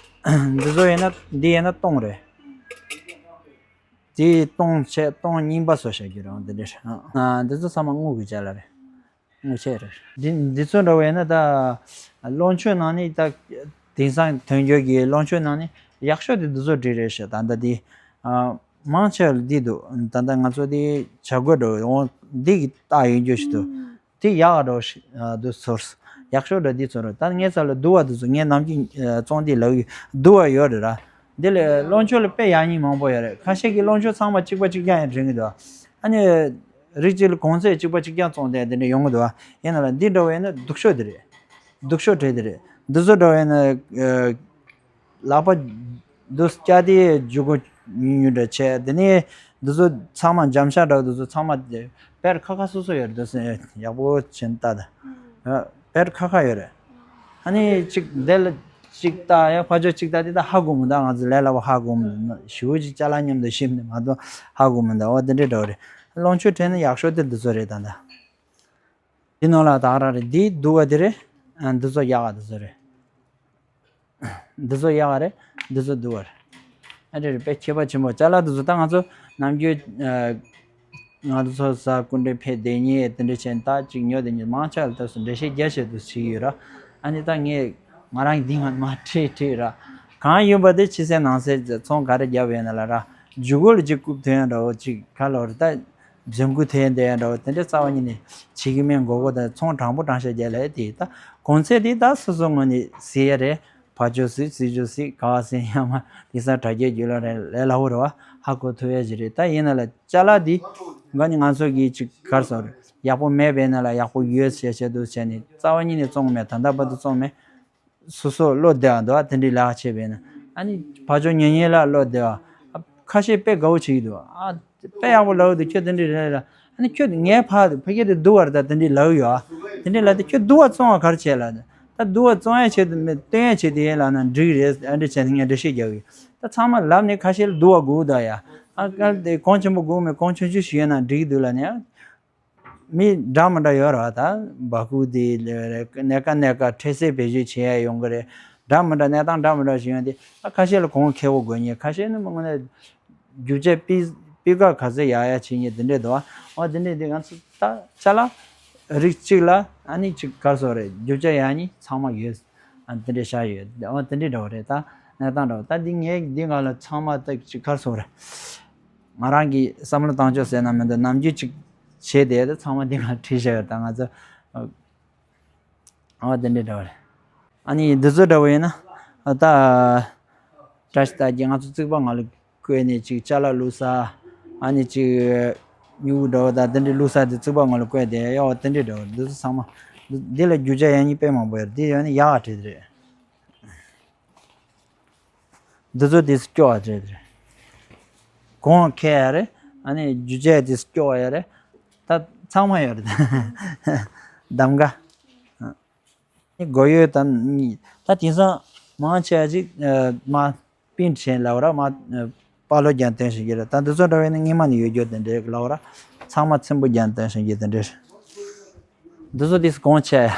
འདི་ཚོ་ཡིན་ན་འདི་ཡིན་ན་སྟོང་རེད། དེ་སྟོང་བྱས་སྟོང་རྙིང་པ་བཟོ་བྱ་རྒྱུ་རང་འདི་འདྲ་རེད། ཨ། འདི་ཚོ་ཚང་མ་དངུལ་གྱི་ཅ་ལག་རེད། དངུལ་ཆས་རེད། འདི་འདི་ཚོ་འདྲ་བས་ན་ད་གློག་མཆོད་ནང་ནས་ད་དེང་སང་དོན་འཁྱོལ་གྱི་གློག་མཆོད་ནང་ནས་ཡག་ཤོས་དེ་འདི་ཚོ་འདྲ་རེད་ཤག་ད་ལྟ་འདི། ཨ། མང་ཆེ་བ་འདི་འདུག་ད་ལྟ་ང་ཚོ་འདི་བྱ་རྒོད་འདྲ་བོ་འོང་འདི་གི་རྟགས་ཡོད་རྒྱུ་ཞིག་འདུག་དེ་ཡག་འདྲ་བོ་ཞིག་ཨ། འདུག་ཚོར། ཡག་ཤོས་འདྲ་འདི་ཚོ་རེད། ད་ངའི་རྩ་ལ་སྡུག་པ་དེ་ཚོ་ངས་ནམ་རྒྱུན་ཨ། བཙོང་དུས་ལབ་ཀྱི་སྡུག་པ་ཡོད་རེད་ར། འདི་ལས་གློག་མཆོད་ལ་དཔེ་ཡག་ཉེས་མང་པོ་ཡོད་རེད། ཁ་ཤས་ཀྱིས་གློག་མཆོད་ཚང་མ་གཅིག་པ་གཅིག་རྐྱང་ཡང་དྲན་གྱི་འདུག་ཨ་ནི། རིགས་གཅིག་ལ་གོང་ཚད་གཅིག་པ་གཅིག་རྐྱང་བཙོང་དེ་དེ་འདྲ་ཡོང་གི་འདུག་ཨ། ཡིན་ན་ལ་འདི་འདྲ་བ་ཡིན་ན་སྡུག་ཤོས་དེ་རེད། སྡུག་ཤོས་གྲས་དེ་རེད། འདི་ཚོ་འདྲ་བ་ཡིན་ན། ཨ། ལག་པ་འདི་བཀྱག་དེ་འཇུག་སྒོ་ཉུང་ཉུང་འདྲ་བྱས། དེ་ནས་འདི་ཚོ་ཚང་མ་འཇམ་ཤ་འདྲ་བ་འདི་ཚོ་ཚང་མ་དེ་དཔེར་ཁ་ཁ་སོ་སོ་ཡོད་རེད། འདི་ཚོ་ཡག་པོ་བྱས་ནས་ལྟ་དང་། དཔེར་ཁ་ཁ་ཡོད་རེད། ཨ་ནི་གཅིག་འདི་ལ་གཅིག་ལྟ་ཡ། ཕར་ཕྱོགས་གཅིག་ལྟ་དེ་ད་ཧ་གོ་མི་འདུག་ང་ཚོ་ལས་སླ་པོ་ཧ་གོ་མི་འདུག་ཞེ་པོ་ཅིག་ཅ་ལག་མཉམ་དུ་ཤེས་མི་འདུག་མ་གཏོགས་ཧ་གོ་མི་འདུག་འོ་དེ་འདྲའི་འདྲ་བོ་རེད། གློག་མཆོད་དྲས་ན་ཡག་ཤོས་དེ་འདི་ཚོ་རེད་ད་ལྟ། འདི་ནང་ལ་ད་ག་རང་རེད། འདི་སྡུག་པ་དེ་རེད། ཨ། འདི་ཚོ་ཡག་ག་དེ་ཚོ་རེད། འདི་ཚོ་ཡག་ག་རེད། འདི་ཚོ་སྡུག་པ་རེད། ཨ་འདྲ་རེད། དཔེ་ཁྱད་པར་ཆེན་པོ། ཅ་ལག་དེ་ཚོ་ད་ང་ཚོ་ནམ་རྒྱུན་ཨ། ང་ཚོ་གཟའ་སྐུ་འདྲ་ཕེབས་བསྡད་མཁན་དེ་འདྲ་བྱས་ནས་ད་ཅིག་ཉོ་བསྡད་མཁན་མང་ཆེ་བ་ལ་ད་སུ་འགྲེལ་བཤད་རྒྱག་བྱེད་དུ་བྱེད་ཀྱི་ཡོད་ར། ཨ་ནི་ད་ངས་ང་རང་གི་འདི་ང་མ་ཁྲིད་ཁྲིད་ར། གང་ཡིན་པ་དེ་ཕྱི་གསལ་ནང་གསལ་ཚོང་ག་རེ་བརྒྱབ་ཡོད་ན་ལ་ར། མཇུག་གུ་ལ་ཅིག་རྐུབ་ཐོན་ཡ་འདྲ་བོ་ཅིག་ག་ལོར་ད། འཛེམ་དགོས་དེ་འདྲ་འདྲ་བོ་དེ་འདྲ་རྩ་བ་ཉིད་ནས་བྱེད་ཀྱི་མེད། མགོ་སྐོར་དང་ཚོང་དྲང་པོ་དྲང་བཞག་རྒྱག་ལས་དེ་ད་གོང་ཚད་དེ་ད་སོ་སོ་ངོས་ནས་ཟེར་ཡ་རེད། ཕར་ཕྱོགས་ཟིག་ཚུར་ཕྱོགས་ཟིག་ག་བ་ཟེར་ཡ་མ་དེང་སང་དྲ་རྒྱའི་བརྒྱུད་ལམ་རེད། ལས་སླ་པོ་རེད་བ། ཧ་གོ་ཐུབ་ཡ་ཞིག་རེད། ད་ཡིན་ན་ལ་ཅ་ལག་འདི་ག་ནི་ང་ཚོ་གིས་ཅིག་གར་སོང་རེད། ཡག་པོ་མེད་པས་ན་ལ་ཡག་པོ་ཡོད་ཟེར་བྱས་འདུག་བྱས་ནས་རྩ་བ་ཉིད་ནས་བཙོང་མེད། ད་ལྟ་བར་དུ་བཙོང་མེད། སོ་སོ་བློ་བདེ་བ་འདུག་ཨ། དེ་འདྲའི་ལས་ཀ་བྱས་པས་ན། ཨ་ནི་ཕར་ཕྱོགས་ཉོ་མཁན་ལ་བློ་བདེ་བ། ཨ། ཁ་ཤས་དཔེ་དགའ་བོ་བྱེད་ཀྱི་འདུག་ཨ། དཔེ་ཡག་པོ་ལབ་ཀྱི་འདུག་ཁྱོད་དེ་འདྲའི་རེད་ལ། ཨ་ནི་ཁྱོད་ངའི་ཕ་ཕ་གི་དེ་བསྡུ་བར་ད་དེ་འདྲའི་ལབ་ཡོད་ཨ། དེ་འདྲའི་ལབ་དེ་ཁྱོད་བསྡུ་བ་བཙོང་བ་ག་རེ་བྱས་ལ། ད་བསྡུ་བ་བཙོང་ཡ་ཆེད་དུ་མི་སྟོན་ཡ་ཆེད་དུ་ཡིན་ལབ་ན་འགྲིག་རེད། ཨ་འདྲ་བྱས་ནས་ངས་འགྲེལ་བཤད་རྒྱག་གི་ཡོད། ད་ཚང་མ་ལབ་ནས་ཁ་ཤས་ལ་བསྡུ་བ་དགོས་ད་ཡ། ཨ་གལ་ཏེ་གོང་ཆེན་པོ་དགོས་མེད་གོང་ཆུང་ཆུང་ཞིག་ཡོད་ན་འགྲིག་འདུག་ལབ་ནས་ཨ། མི་འདྲ་མི་འདྲ་ཡོད་རེད་བ། ད་འབའ་ཁུག་དེ་ལས་རེད། གནས་ཀ་གནས་ཀ་འཕྲལ་སེལ་བེད་སྤྱོད་བྱེད་ཡ་ཡོང་གི་རེད། འདྲ་མི་འདྲ་གནས་སྟངས་འདྲ་མི་འདྲ་ཞིག་ཡོང་དུས་ཨ་ཁ་ཤས་ལ་གོང་ཁེ་པོ་དགོས་མཁན། ཁ་ཤས་ནི་མི་དངོས་གནས་རྒྱུ་ཆ་སྤུས་སྤུས་ཀ་ག་ཚོད་ཡག་ཡག་བྱེད་མཁན་དེ་འདྲས་འདུག་ཨ། འོ་དེ་འདྲས་དེ་ང་ཚོ་ད་ཅ་ལག་རིགས་གཅིག་ལ་ཨ་ནི་གཅིག་ག་རེ་ཟེར་དགོས་རེད། རྒྱུ་ཆ་ཡག་ཉེས་ཚང་མ་ཡོད། ཨ་དེ་འདྲས་བཞག་ཡོད། འོ་དེ་འདྲས་འདྲ་བོ་རེད། ད་གནས་སྟངས་འདྲ་བོ། ད་འདི་ངས་འདི་སྒང་ལ་ཚང་མ་ད་གཅིག་ག་རེ་ཟེར་དགོས་རེད། ང་རང་གི་བསམ་བློ་བཏང་ཕྱོགས་ཟེར་ན་མི་འདུག་ནམ་རྒྱུན་ཅིག་བྱས་ཏེ་ད་ཚང་མ་འདི་ང་བྲིས་བཞག་ཡོད། ད་ང་ཚོ་ཨ་དེ་འདྲས་འདྲ་བ་རེད། ཨ་ནི་འདི་ཚོ་འདྲ་བོ་ཡིན་ན་ད་བཀྲ་ཤིས་རྟགས་བརྒྱད་ང་ཚོ་རྩིག་པ་ནང་ལ་བཀོད་ནས་ཅིག་ཅ་ལག་བླུགས་ས། ཨ་ནི་ཅིག་སྨྱུ་གུ་འདྲ་བོ་དང་དེ་འདྲས་བླུགས་ས་དེ་རྩིག་པ་ནང་ལ་བཀོད་དེ་ཡོད། དེ་འདྲས་འདྲ་བོ་འདི་ཚོ་ཚང་མ་འདི་འདི་ལ་རྒྱུ་ཆ་ཡག་ཉེས་དཔེ་མང་པོ་ཡོད་རེད། འདི་ཡོད་ན་ཡག་བྲིས་རེད། འདི་ཚོ་དེ་སྐྱོ་བ་རེད། གོང་ཁེ་ཡ་རེད། ཨ་ནི་རྒྱུ་ཆ་དེ་སྐྱོ་བ་ཡ་རེད། ད་ཚང་མ་ཡོད་རེད། གདམ་ག་ནི་སྒོ་ཡོད་ད་ནི་ད་དེང་སང་མང་ཆེ་བ་ཅིག་མ་པིན་ཆེན་ལབ་ར་མ་པ་ལོ་རྒྱན་སྟོན་ཞིག་གི་རེད། ད་འདི་ཚོ་འདྲ་བས་ནི་སྔོན་མ་ནས་ཡོད་རྒྱུ་དེ་འདྲས་ལབ་ར་ཚང་མ་ཚེམ་བུ་རྒྱན་སྟོན་ཞིག་གི་དེ་འདྲས་རེད། འདི་ཚོ་དེ་གོང་ཆེ་ཡ།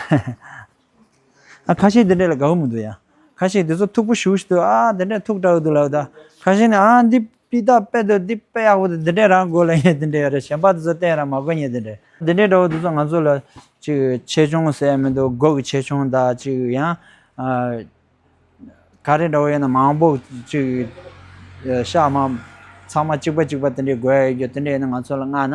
ཨ་ཁ་ཤས་འདི་འདྲས་ལ་དགའ་བོ་མི་འདུག་ཡ། ཁ་ཤས་འདི་ཚོ་མཐུག་པོ་ཞུ་ཞུ་འདུག་ཨ་འདི་འདྲས་མཐུག་དྲགས་འདུག་ལབ་ད། ཁ་ཤས་ནི་ཨ་འདི་པི་ཏ་དཔེ་འདུག་འདི་དཔེ་ཡག་པོ་འདུག་འདི་འདྲས་རང་དགོས་ལབ་ཡ་འདི་འདྲས་ཡོད་རེད། གཞན་པ་འདི་ཚོ་བསྟན་རང་མ་དགོས་ཉེ་འདི་འདྲས། འདི་འདྲས་འདྲ་བོ་འདི་ཚོ་ང་ཚོ་ལ་ཅིག་ཆེ་ཆུང་ཟེར་ཡ་མི་འདུག་སྒོ་གི་ཆེ་ཆུང་དང་ཅིག་ཡང་ཨ། ག་རེ་འདྲ་བོ་ཡོད་ན་མང་པོ་ཅིག་ཤག་མ་ཚང་མ་གཅིག་པ་གཅིག་པ་དེ་འདྲའི་དགོས་ཡ་ཡོད་རྒྱུ་དེ་འདྲ་ཡོད་ན་ང་ཚོ་ལ་མངགས་ན་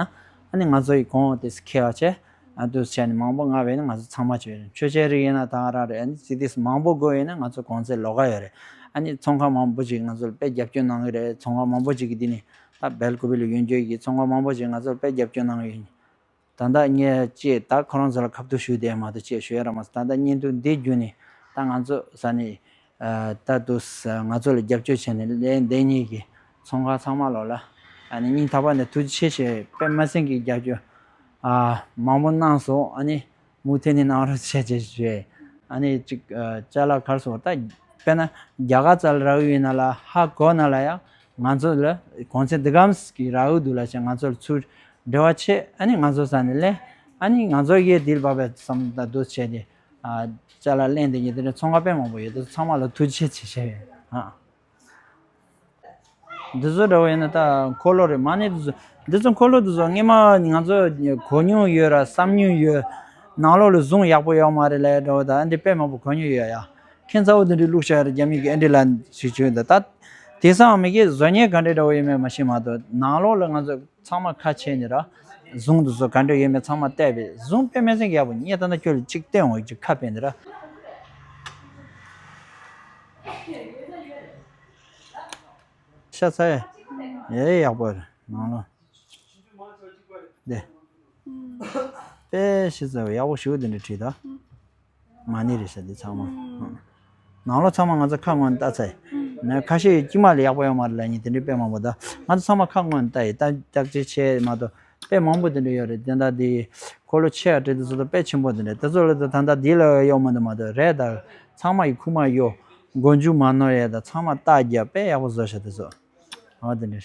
ཨ་ནི་ང་ཚོ་ཡི་གོང་དེ་ཁེ་བ་ཆེ། ཨ་འདུག་བྱས་ནས་མང་པོ་མངགས་པ་ཡིན་ན་ང་ཚོ་ཚང་མ་བྱོས་རེད། མཆོད་ཆས་རིགས་ཡིན་ན་ད་ག་རང་རེད། ཨ་ནི་ཙི་ཏིས་མང་པོ་དགོས་ཡོད་ན་ང་ཚོ་གོང་ཚད་ལོགས་ཀ་ཡོད་རེད། ཨ་ནི་ཚོང་ཁང་མང་པོ་ཅིག་ང་ཚོ་ལ་དཔེ་རྒྱབ་སྐྱོར་གནང་གི་རེད། ཚོང་ཁང་མང་པོ་ཅིག་གིས་འདི་ནི་ད་སྦེལ་ཀོབ་ལ་ཡོད་རྒྱུ་གི་ཚོང་ཁང་མང་པོ་ཅིག་ང་ཚོ་ལ་དཔེ་རྒྱབ་སྐྱོར་གནང་གི་ཡོད། ད་ལྟ་ངས་ཅེས་ད་ཁོ་རང་ཚོ་ལ་ཁ་ཐུག་ཞུས་བསྡད་མ་གཏོགས་ཅེས་ཞུ་ཡ་ར་མ་སོང་། ད་ལྟ་བརྙན་ཐུང་འདི་བརྒྱུད་ནས་ད་ང་ཚོ་ས་ནས་ད་དུ་ང་ཚོ་ལ་རྒྱབ་སྐྱོར་བྱས་ནས་ལས་འདས་ཉིད་ཀྱི་ཚོང་ཁང་ཚང་མ་ལོག་ལ་ཨ་ནི་སྙིང་ཐག་པ་ནས་ཐུགས་རྗེ་ཆེ་ཞེས་དཔེ་མ་སྲིད་ཀྱི་རྒྱབ་སྐྱོར་ཨ་མང་པོ་གནང་སོང་། ཨ་ནི་མུ་མཐུད་ནས་གནང་རོགས་བྱས་ཅེས་ཞུས། ཨ་ནི་ཅིག་ཅ་ལག་ག་རེ་ཟེར་ད་དཔེར་ན་རྒྱ་གར་རྩ་ལ་རག་ཡོད་ན་ལ་ཧ་གོ་ན་ལ་ཡང་ང་ཚོ་ལ་གོང་ཚད་འདི་གམ་གི་རག་ཡོད་འདུག་ལ་བྱས་ང་ཚོ་ལ་ཚུར་འབྲེལ་བ་བྱེད། ཨ་ནི་ང་ཚོ་ས་ནས་ལས་ཨ་ནི་ང་ཚོ་ཡས་དིལ་བབ་པའི་བསམ་ད་འདུག་བྱས་ཏེ་ཨ་ཅ་ལག་ལེན་དེ་ཉིད་དེ་འདྲ་ཚོང་ཁང་དཔེ་མང་པོ་ཡོད། དེ་ཚང་མ་ལ་ཐུགས་རྗེ་ཆེ་ཞུ་ཡ་ཡིན། ཨ་འདི་ཚོ་འདྲ་བོ་ཡིན་ན་ད་འཁོར་ལོ་རེད། མ་ཎི་འདི་ཚོ་འདི་ཚོ་འཁོར་ལོ་འདི་ཚོ་སྔས་མ་ང་ཚོ་གོ་མྱོང་ཡོད་ར་བསམ་མྱོང་ཡོད། ནང་ལོགས་ལ་གཟུངས་ཡག་པོ་ཡོད་མ་རེད་ལབ་འདྲ་བོ་ད་འདི་དཔེ་མང་པོ་གོ་མྱོང་ཡོད་ཡ། ཁྱད་མཚར་བོ་འདི་འདྲའི་བླུགས་བཞག་རེད། རྒྱ་མི་གི་ཨེ་འདྲ་ལ་ཞིག་བྱོས་འདི་ད་དེང་སང་མི་གི་བཟོ་མཁན་ག་འདྲ་འདྲ་བོ་ཡོད་མེད་མ་ཤེས་མ་གཏོགས་ནང་ལོགས་ལ་ང་ཚོ་ཚང་མ་ཁ་ཕྱེ་ནས་ར་གཟུངས་འདི་ཚོ་ག་འདྲ་ཡོད་མེད་ཚང་མ་བལྟས་པས་གཟུངས་དཔེ་མི་སྲིད་ཀྱི་ཡག་པོ་རྙེད། ད་ལྟ་ཁྱོད་ལ་གཅིག་སྟོན་འོང་གཅིག་ཁ་ཕྱེ་ནས་ར། ཤ་ཚ་ཡ། ཡེ་ཡག་པོ་རེད་ནང་ལོགས། དེ། དཔེ་ཤ་ཚ་བ་ཡག་པོ་ཞུ་དེ་འདྲ་བྲིས་ད། མ་ཎི་རེད་ཤག་འདི་ཚང་མ། ནང་ལོགས་ཚང་མ་ང་ཚོ་ཁ་སྔོན་ལྟ་ཚར། ནས་ཁ་ཤས་དཀྱིལ་མ་ལ་ཡག་པོ་ཡོད་མ་རེད་ལབ་མཁན་དེ་འདྲ་དཔེ་མང་པོ་ད། ང་ཚོ་ཚང་མ་ཁ་སྔོན་ལྟ་ཡི་ད་བརྟག་དཔྱད་བྱས་མ་གཏོགས་དཔེ་མང་པོ་དེ་འདྲ་ཡོད་རེད། དེ་འདྲ་དེ་འཁོར་ལོ་ཆེ་བ་བྲིས་དེ་ཚོ་ད་དཔེ་ཆེན་པོ་དེ་འདྲ་དེ་ཚོ་ལ་ད་ད་ལྟ་དེ་ལ་གཡོག་མ་འདུག་མ་གཏོགས་རེད་ད། ཚང་མ་ཡི་ཁུག་མ་གཡོག་མགོ་མཇུག་མ་ནོར་ཡས་ད་ཚང་མ་རྟགས་རྒྱབ་དཔེ་ཡག་པོ་བཟོ་ཤག་དེ་ཚོ། འོ་དེ་འདྲ།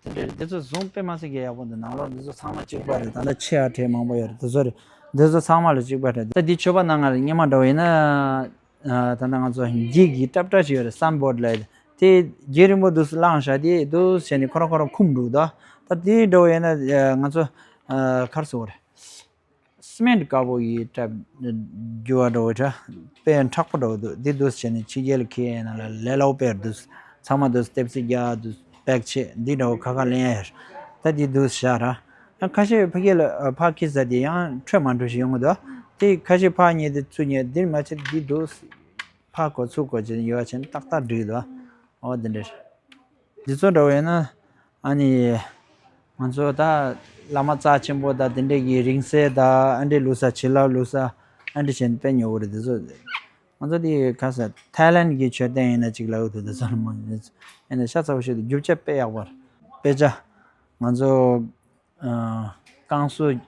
དེ་འདྲ་འདི་ཚོ་བཟུང་དཔེ་མ་སྲིད་ཀྱི་ཡག་པོ་འདུག་ནང་ལོགས་འདི་ཚོ་ཚང་མ་གཅིག་པ་རེད། ད་ལྟ་ཆེ་བ་གྲས་མང་པོ་ཡོད་རེད། འདི་ཚོ་རེད། འདི་ཚོ་ཚང་མ་ལ་གཅིག་པ་རེད། ད་འདི་མཆོད་པ་གནང་ང་ལ་སྔོན་མ་འདྲ་བོ་ཡིན་ན། ད་ལྟ་ང་ཚོ་འགྱིག་གི་ཏྲབ་ཏྲ་ཞིག་ཡོད་རེད། སན་བོར་ལབ་ཡ་དེ་རྒྱན་རིང་པོ་འདུག་བླངས་བཞག་དེ་འདུག་བྱས་ནས་ཁོ་རང་ཁོ་རང་ཁུམ་འདུག་ད་ད་དེ་འདྲ་བོ་ཡིན་ན་ང་ཚོ་ག་རེ་ཟེར་དགོས་རེད། སི་མེན་ཊི་དཀར་པོ་ཡིས་བྲབ་རྒྱུ་བ་འདྲ་བོ་འདྲ། དཔེ་མཁྲེགས་པོ་འདྲ་བོ་འདུག་འདི་འདུག་བྱས་ནས་ཕྱི་རྒྱལ་ལ་འཁྱེར་ཡས་ན་ལ་ལས་སླ་པོ་དཔེ་འདུག་ཚང་མ་འདུག་སྟེབས་སི་རྒྱག་འདུག་པེག་བྱེད་འདི་འདྲ་བོ་ཁ་ཁ་ལེན་ཡས། ད་འདི་འདུག་བཞག་ར། ཡང་ཁ་ཤས་ཕ་གི་ལ་ཕ་ཁི་ཟ་དེ་ཡང་འཕྲོད་མ་འགྲོ་ཞིག་ཡོང་གི་འདུག་དེ་ཁ་ཤས་ཕ་ཉེ་དེ་ཚུར་ཉེ་འདིར་མ་བྱེད་འདི་འདུག་ཕ་གོ་ཚུགས་གོ་བྱེད་ཡོད་བྱས་ནས་ཏག་ཏག་འགྲིག་འདུག་འོ་འདི་འདྲ་རེད། འདི་ཚོ་འདྲ་བོ་ཡིན་ན། ཨ་ནི། ང་ཚོ་ད་བླ་མ་རྩ་ཆེན་པོ་དང་དེ་འདྲས་ཀྱི་རིང་བསྲེལ་དང་ཨ་འདྲས་བླུགས་ས་བྱིན་རླབས་བླུགས་ས་ཨ་འདྲས་བྱས་ནས་དཔེ་ཉོ་གི་རེད་འདི་ཚོ། ང་ཚོ་དེ་ག་ས་ཐའི་ལན་གྱི་མཆོད་རྟེན་ཡིན་ན་ཅིག་ལབ་འདུག་འདི་ཚོ་ལ་མ་ཡིན་ན་ཤ་ཚ་བོ་ཞིག་འདུག་རྒྱུ་ཆ་དཔེ་ཡག་པོ་རེད། དཔེ་ཆ། ང་ཚོ། ཨ། ཀང་སུའུ་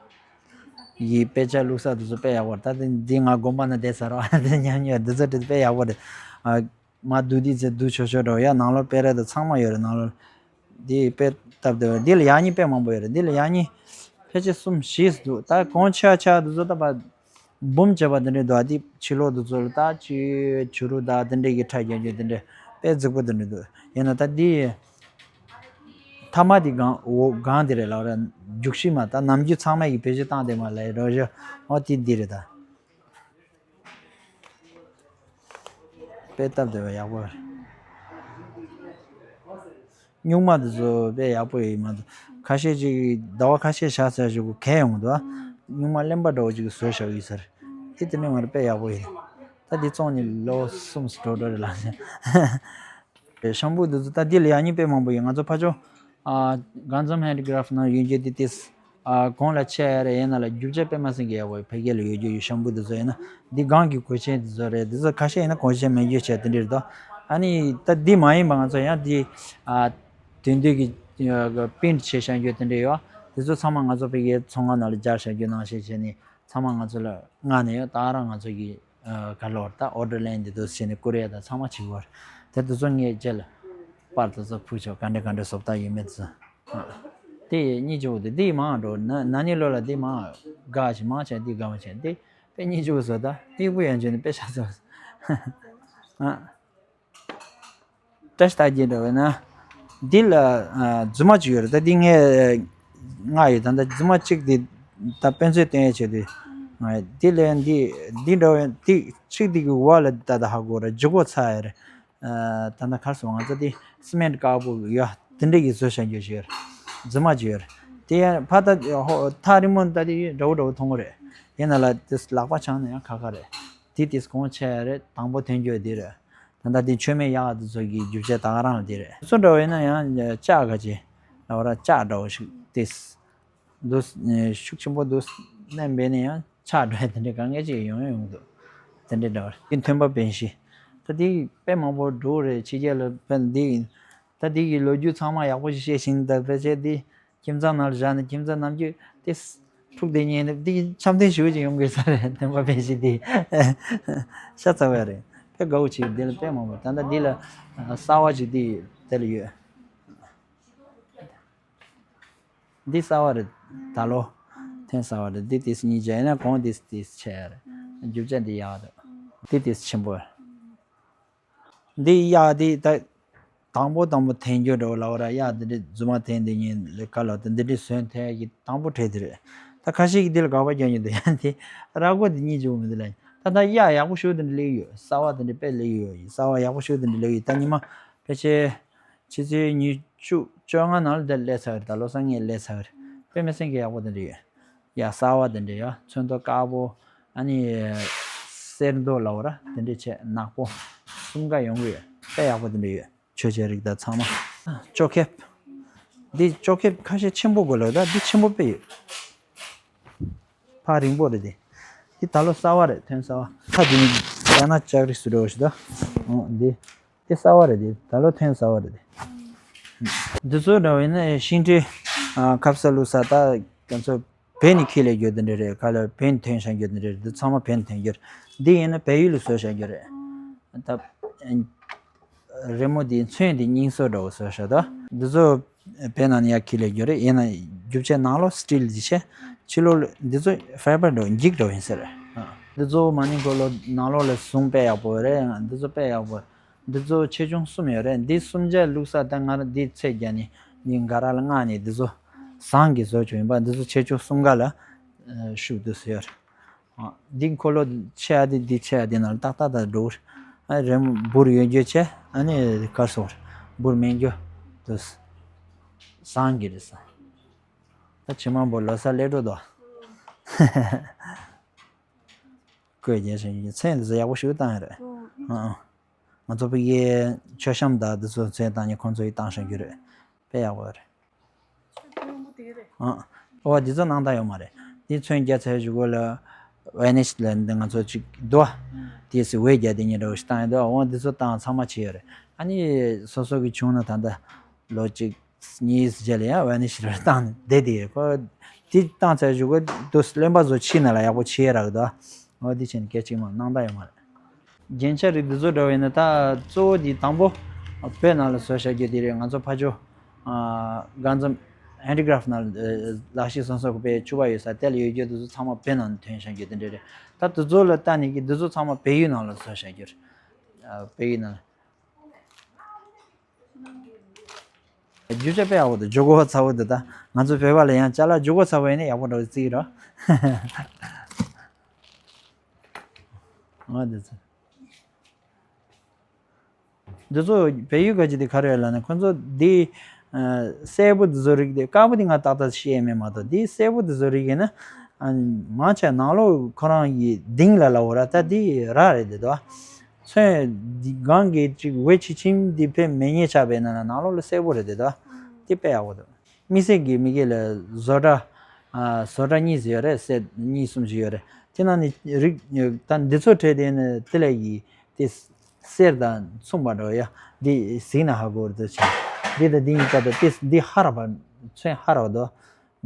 ཡི་དཔེ་ཆ་བླུགས་ས་དེ་ཚོ་དཔེ་ཡག་པོ་རེད། ད་དེ་འདི་ང་དགོན་པ་ན་བསྡད་ཚར་བ་དེ་ཉམས་མྱོང་དེ་ཚོ་དེ་དཔེ་ཡག་པོ་རེད། ཨ། མ་བསྡུ་དུས་ཚེ་བསྡུ་ཆོག་ཆོག་འགྲོ་ཡ། ནང་ལོགས་དཔེ་ར་དང་ཚང་མ་ཡོད་རེད། ནང་ལོགས་འདི་དཔེ་སྟབས་བདེ་བ། འདི་ལ་ཡག་ཉེས་དཔེ་མང་པོ་ཡོད་རེད། འདི་ལ་ཡག་ཉེས་ཕལ་ཆེར་གསུམ་བཞི་འདུག་ད་གོང་ཆེ་བ་ཆེ་བ་དེ་ཚོ་ད་བ་འབུམ་བྱས་པ་དེ་འདྲས་འདུག་ཨ། དེ་ཕྱི་ལོགས་དེ་ཚོ་ལ་ད་ཅི་བྱུ་རུ་དང་དེ་འདྲས་ཀྱི་ཁྲ་རྒྱག་རྒྱུ་དེ་འདྲས་དཔེ་རྫིག་པོ་དེ་འདྲས་འདུག་ཡིན་ན་ད་འདི་མཐའ་མ་དེ་སྒང་འོ་སྒང་དེ་རེད་ལབ་ར། རྒྱུག་ཤི་མ་ད་ནམ་རྒྱུན་ཚང་མ་ཡི་བེད་སྤྱོད་བཏང་བསྡད་མ་ལབ་རོ་ཞོ། འོ་དེ་འདི་རེད་ད། དཔེ་སྟབས་བདེ་བ་ཡག་པོ་རེད། སྨྱུག་མ་དེ་ཚོ་དཔེ་ཡག་པོ་ཡོད་མ་གཏོགས། ཁ་ཤས་ཅིག་ཟླ་བ་ཁ་ཤས་བཞག་ཚར་ཞིག་གུ་གས་ཡོང་གི་འདུག་ཨ། སྨྱུག་མ་གླེན་པ་འདྲ་བོ་ཅིག་བཟོས་བཞག་ཡོད་ས་རེད། དེ་དེ་ནས་མར་དཔེ་ཡག་པོ་ཡོད། ད་འདི་བཙོང་ནས་ལོ་གསུམ་འགྲོ་འགྲོ་རེད་ལ། ཤམ་པུ་དེ་ཚོ་ད་འདི་ལ་ཡག་ཉེས་དཔེ་མང་པོ་ཡོད། ང་ཚོ་ཕ་ཇོ་ཨ་གང་འཛོམས་ཧེན་ཌི་ཀ་རབ་ནང་ཡོད་རྒྱུ་དེ་ཏིས། ཨ་གོང་ལ་ཆེ་ཡ་རེད། ཡིན་ན་ལ་རྒྱུ་ཆ་དཔེ་མ་སྲིད་ཀྱི་ཡག་པོ་ཕ་གི་ལ་ཡོད་རྒྱུ་ཡོད། ཤམ་པུ་དེ་ཚོ་ཡིན་ན་འདི་སྒང་གི་གོས་ཆེན་དེ་ཚོ་རེད། དེ་ཚོ་ཁ་ཤས་ཡིན་ན་གོས་ཆེན་མེད་རྒྱུ་བྱས་དེ་འདྲ་རེད་དོ། ཨ་ནི་ད་འདི་མ་ཡིན་པ་ང་ཚོ་ཡང་འདི་ཨ་དེང་དུས་ཀྱི་པིན་ཊི་བྱས་བཞག་རྒྱུ་དེ་འདྲ་ཡོད། དེ་ཚོ་ཚང་མ་ང་ཚོ་ཕ་གིའི་ཚོང་ཁང་ནང་ལ་སྦྱར་བཞག་རྒྱུ་ནང་བཞིན་བྱས་ནས་ཚང་མ་ང་ཚོ་ལ་མངགས་ནས་ཡོད། ད་རང་ང་ཚོ་གི་ཨ་ག་ལོར་ད་ཨོ་ཌར་ལེན་འདི་འདུག་བྱས་ནས་ཀུ་རེ་དང་ཚང་མ་བྱེད་ཀྱི་ཡོད་རེད། དེ་དེ་ཚོ་ངས་རྗེས་ལ་པར་དེ་ཚོ་ཕུལ་ཆོག་ག་འདྲ་ག་འདྲ་བཟོ་ལྟ་ཡོད་མེད་དེ་ཚོ། དེ་གཉིས་ཆུང་དེ་དེ་མང་འགྲོ་ན་ན་ནི་ལོ་ལ་དེ་མང་དགའ་ཞིག་མང་ཆེ་དེ་དགའ་མ་ཆེ་དེ་དཔེ་གཉིས་ཆུང་བཟོ་ད་དེ་བུ་ཡན་ཆོད་ནི་དཔེ་ཆ་ཚོ། ཨ། བཀྲ་ཤིས་རྟགས་བརྒྱད་འདྲ་བས་ན། འདི་ལ་ཨ་རྫུན་མ་ཅིག་ཡོད་རེད། ད་འདི་ངས་ལྔ་ཡོད། ད་ད་རྫུན་མ་གཅིག་འདི་ད་དཔེ་མཛོད་སྟོན་ཡས་ཆེད་དུ་ང་འདི་ལས་འདི་འདི་འདྲ་བས་འདི་གཅིག་འདི་གི་འོག་ལ་ད་ད་ཧ་གོ་ར་ལྗིད་ཁོག་ཚ་ཡ་རེད། ཨ་ད་ད་གར་སོང་ང་ཚོ་འདི་སི་མེན་ཊི་དཀར་པོ་ཡོད་དེ་འདྲ་གི་བཟོ་བྱ་རྒྱུ་ཞིག་ཡོད་རེད། རྫུན་མ་ཅིག་ཡོད་རེད། དེ་ཡང་ཕ་ད་ཧོ་ཐག་རིང་མོ་ད་འདི་འདྲ་བོ་འདྲ་བོ་མཐོང་གི་རེད། ཡིན་ན་ལ་དེ་ལག་པ་འཆང་ན་ཡང་ཁག་ཁག་རེད། དེ་དེ་གོང་ཆེ་ཡ་རེད། དང་པོ་ཐོན་རྒྱུ་དེ་རེད། ད་ལྟ་དེ་མཆོད་མེ་གཡག་དེ་ཚོ་གི་རྒྱུ་ཆ་ད་ག་རང་ལ་དེ་རེད། སོ་འདྲ་བས་ན་ཡང་ལྕགས་ག་ཅེ་ལ་བ་ར་ལྕགས་འདྲ་བོ་ཞིག་དེ་འདུག་ཤུགས་ཆེན་པོ་འདུག་ནས་འབད་ནས་ཡང་ཆག་འགྲོ་ཡ་དེ་འདྲ་གང་ངེས་ཅིག་ཡོང་ཡོང་འདུག་དེ་འདྲ་འདྲ་བ་རེད། དེ་ཐོན་པ་བན་ཤི་ད་དེ་དཔེ་མང་པོ་འགྲོ་རེད། ཕྱི་རྒྱལ་ལ་ཕན་དེ་ད་དེ་གི་ལོ་རྒྱུས་ཚང་མ་ཡག་པོ་ཞིག་བཤད་ཤིང་ད་ཕལ་ཆེར་དེ། ཁྱིམ་ཚང་ནང་ལ་བཞག་ནས་ཁྱིམ་ཚང་ནམ་རྒྱུན་ཏིས་འཁྲུག་བསྡད་ཉེན་འདི་འཆམ་མཐུན་ཞུ་ཅིག་ཡོང་དགོས་ས་རེད། ཐོན་པ་ཕན་ཤི་འདི་ཤ་ཚ་བ་རེད། དཔེ་དགའ་བོ་བྱེད་འདི་ལ་དཔེ་མང་པོ་ད་ལྟ་འདི་ལ་གསར་བ་ཅིག་འདི་དེ་ལ་ཡོད། འདི་གསར་བ་རེད། ད་ལོ་ཐོན་གསར་བ་རེད། འདི་ཏིས་གཉིས་བྱས་ན་གོང་ཏིས་ཏིས་ཆེ་རེད། རྒྱུ་ཆ་འདི་ཡག་རེད། འདི་ཏིས་ཆེན་པོ་རེད། འདི་གཡག་འདི་ད་དང་པོ་དང་པོ་འཐེན་རྒྱུ་འདྲ་བོ་ལབ་ར། གཡག་འདི་འདྲའི་རྫུན་མ་འཐེན་འདི་ཉིན་ལས་ཀ་ལ་དེ་འདི་འདྲའི་ཟོན་འཐེན་གྱི་དང་པོ་གྲས་འདི་རེད། ད་ཁ་ཤས་ཀྱིས་འདི་ལ་དགག་པ་རྒྱག་མྱོང་འདུག་ཡང་འདི་ར་སྒོ་འདི་གཉིས་འཇུག་མི་འདུག་ལ། ད་ད་གཡག་ཡག་པོ་ཞུ་འདི་འདྲ་ལེགས་ཡོད། གསར་བ་འདི་འདྲ་དཔེ་ལེགས་ཡོད། གསར་བ་ཡག་པོ་ཞུ་འདི་འདྲ་ལེགས་ཡོད། ད་ཉི་མ་ཕལ་ཆེར་ཕྱི་ཚེས་ཉི་ཤུ་བཅོ་ལྔ་ནང་ལ་འདི་སླེབས་ཚར་རེད། ད་ལོ་སང་ངས་སླེབས་ཚར་རེད། དཔེ་མི་སྲིད་ཀྱི་ཡག་པོ་འདི་འདྲ་ཡོད། ཡ་གསར་བ་དེ་འདྲ་ཡ་ཚོན་མདོག་དཀར་པོ། ཨ་ནི་སེར་མདོག་ལ་བ་ར་དེ་འདྲ་བྱས་ནག་པོ་གསུམ་ཀ་ཡོང་གི་ཡོད། དཔེ་ཡག་པོ་དེ་འདྲ་ཡོད། མཆོད་ཆས་རིགས་དང་ཚང་མ། ཅོ་ཁེབས། འདི་ཅོ་ཁེབས་ཁ་ཤས་ཆེན་པོ་དགོས་ལ་ད་འདི་ཆེན་པོ་དཔེ་ཡོད། ཕ་རིང་པོ་རེད་དེ། འདི་ད་ལོ་གསར་བ་རེད། ཐོན་གསར་བ། ཁ་འདི་ནི་ཡང་ན་ལྕགས་རིགས་སུ་འགྲོ་ཞིག་ད། འོ་འདི། དེ་གསར་བ་རེད་དེ། ད་ལོ་ཐོན་གསར་བ་རེད་དེ། འདི་ཚོ་འདྲ་བས་ན་ཤིང་འབྲས་ཨ་ཁབ་ས་བླུགས་ས་ད་ང་ཚོ་བོད་ནས་ཁྱེར་ལས་རྒྱུ་དེ་འདྲ་རེད། ག་ལ་བོད་ནས་ཐོན་བཞག་རྒྱུ་དེ་འདྲ་རེད། འདི་ཚང་མ་བོད་ནས་ཐོན་རྒྱུ་རེད། འདི་ཡིན་ན་བལ་ཡུལ་ལ་བཟོས་བཞག་རྒྱུ་རེད། ད་རི་མོ་འདི་ཚོན་འདི་རྙིང་བཟོ་འདྲ་བོ་བཟོས་བཞག་ད་འདི་ཚོ་བོད་ནང་ནས་ཡར་ཁྱེར་ལས་རྒྱུ་རེད། ཡིན་ན་རྒྱུ་ཆ་ནང་ལོགས་སི་ཊིལ་འདི་བྱས། ཕྱི་ལོགས་ལ་འདི་ཚོ་ཕའི་བར་འདྲ་བོ་འགྱིག་འདྲ་བོ་ཡིན་ས་རེད། འདི་ཚོ་མ་ནིང་ཁོ་ལོ་ནང་ལོགས་ལ་བཟུང་དཔེ་ཡག་པོ་རེད། འདི་ཚོ་དཔེ་ཡག་པོ། འདི་ཚོ་ཆེ་ཆུང་གསུམ་ཡོད་རེད། འདི་གསུམ་ཆ་བླུགས་ས་ད་ང་རང་འདི་ཚད་རྒྱ་ནི་ངའི་འགའ་ར་ལ་མངགས་ནས་འདི་ཚོ་ཟངས་ཀྱི་བཟོ་བཅུག་ཡིན་པ། འདི་ཚོ་ཆེ་ཆུང་གསུམ་ཀ་ལ་ཤུགས་འདུག་ཟེར་ཡོད་རེད། འདི་འཁོར་ལོ་ཆེ་ཡ་དེ་འདི་ཆེ་ཡ་དེ་ནང་ལ་ཏག་ཏག་ཏག་འགྲོ་གི་རེད། རེམ་འབུར་ཡོད་རྒྱུ་ཆེ་ཨ་ནི་གར་སོང་རེད། འབུར་མེད་རྒྱུ་འདུག་ཟངས་ཀྱི་རེད་ས། ད་ཕྱི་མ་འབུར་ལོ་ས་སླེབས་འགྲོ་དོ། བཀོད་རྒྱ་ཆེན་གྱི་ཚན་འདི་ཚོ་ཡག་པོ་ཞིག་བཏང་ཡོད་རེད། ཨ་ཨ། ང་ཚོ་ཕ་གིའི་མཆོད་བཤམས་དང་འདི་ཚོ་ཚོན་བཏང་ནས་ཁོང་ཚོ་ཡིས་བཏང་བཞག་རྒྱུ་རེད། དཔེ་ཡག་པོ་རེད། ཨ། ཨོ་འདི་ཚོ་ནང་ད་ཡོད་མ་རེད། འདི་ཚོན་རྒྱག་ཚར་གཞུག་གུ་ལ་ཝེ་ནིཤ་ལ་འདི་ང་ཚོ་ཅིག་རྡོ་དེ་སི་ཝེ་རྒྱག་དེ་ཉིན་འདྲ་བོ་ཞིག་བཏང་ཡོད་འདུག་འོ་འདི་ཚོ་བཏང་ཚང་མ་བྱས་ཡོད་རེད། ཨ་ནི་སོ་སོ་གི་བྱུང་ན་ད་ལྟ་ལོ་གཅིག་གཉིས་རྗེས་ལ་ཡང་ཝེ་ནིཤ་རེ་བཏང་ནས་བསྡད་དེ་ཡོད། ཁོ་ དེ་བཏང་ཚར་གཞུག་གུ་དུ་རློན་པ་བཟོ་ཕྱིས་ན་ལ་ཡག་པོ་ཕྱིས་ཡ་རག་གི་འདུག་འོ་དེ་བྱས་ནས་སྐད་ཅིག་མ་སྣང་དག་ཡོད་མ་རེད། རྒྱན་ཆ་རིགས་འདི་ཚོ་འདྲ་བས་ན་ད་གཙོ་བོ་འདི་དང་པོ་བོད་ནང་ལ་བཟོས་བཞག་རྒྱུ་དེ་རེད། ང་ཚོ་ཕ་ཇོ་སྒང་འཛོམས་ཧེན་ཌི་ཀ་རེཕ་ཊི་ནང་ལ་ལག་ཤེས་སོ་སོ་གི་དཔེ་ཕྱུ་པ་ཡོད་ས་དེ་ལ་ཡོད་རྒྱུ་དེ་ཚོ་ཚང་མ་བོད་ནང་ནས་ཐོན་བཞག་རྒྱུ་དེ་འདྲ་རེད། ད་དེ་ཚོ་ལ་ལྟ་ནས་ཀྱི་དེ་ཚོ་ཚང་མ་བལ་ཡུལ་ནང་ལ་བཟོས་བཞག་རྒྱུ་རེད། བལ་ཡུལ་ནང་ལ། རྒྱུ་ཆ་དཔེ་ཡག་པོ་འདུག་ཇོ་ཀོ་ཚ་བོ་འདུག་ད་ང་ཚོ་བོད་པ་ལ་ཡང་ཅ་ལག་ཇོ་ཀོ་ཚ་བོ་ཡིན་ན་ཡག་པོ་འདྲ་བོ་བརྩི་གི་རེད། འོ་འདི་ཚོ། འདི་ཚོ་བལ་ཡུལ་ག་ཅི་དེ་ག་རེ་ཡོད་ལབ་ན་ཁོ་ཚོ་འདི་ཨ་སེར་པོ་འདི་ཚོ་རིགས་དེ། དཀར་པོ་དེ་ང་ཏག་ཏག་ཤེས་ཡས་མེད་མ་གཏོགས། འདི་སེར་པོ་འདི་ཚོ་རིགས་ཡིན་ན་ཨ་མང་ཆེ་ནང་ལོགས་ཁོ་རང་གི་ལྡིང་ལ་ལབ་འོ་ར། ད་འདི་ར་རེད་དེ་དོ། ཚོན་འདི་སྒང་གི་ཅིག་འོད་ཆི་ཆིམ་འདི་ཕེབས་མེད་ཉེ་ཆགས་པས་ན་ནང་ལོགས་ལ་སེར་པོ་རེད་དེ་དོ། འདི་དཔེ་ཡག་པོ་འདུག་དམིགས་བསལ་གྱི་མི་སྒེར་ལ་བཟོ་གྲྭ་ཨ་བཟོ་གྲྭ་གཉིས་ཡོད་རེད། སེར་གཉིས་གསུམ་ཞིག་ཡོད་རེད། དེ་ནང་ནས་རིགས་ད་འདི་ཚོ་གྲས་དེ་ནི་དེ་ལས་ཀྱི་དེ་གསེར་དང་མཚུངས་པ་འདྲ་བོ་ཡ། འདི་གཟིགས་ན་ཧ་གོ་རེད་ཟེར། འདི་དང་འདི་གཉིས་ཀ་དང་དེ་འདི་ཧ་ར་བ་ཚོན་ཧ་ར་བ་དོ།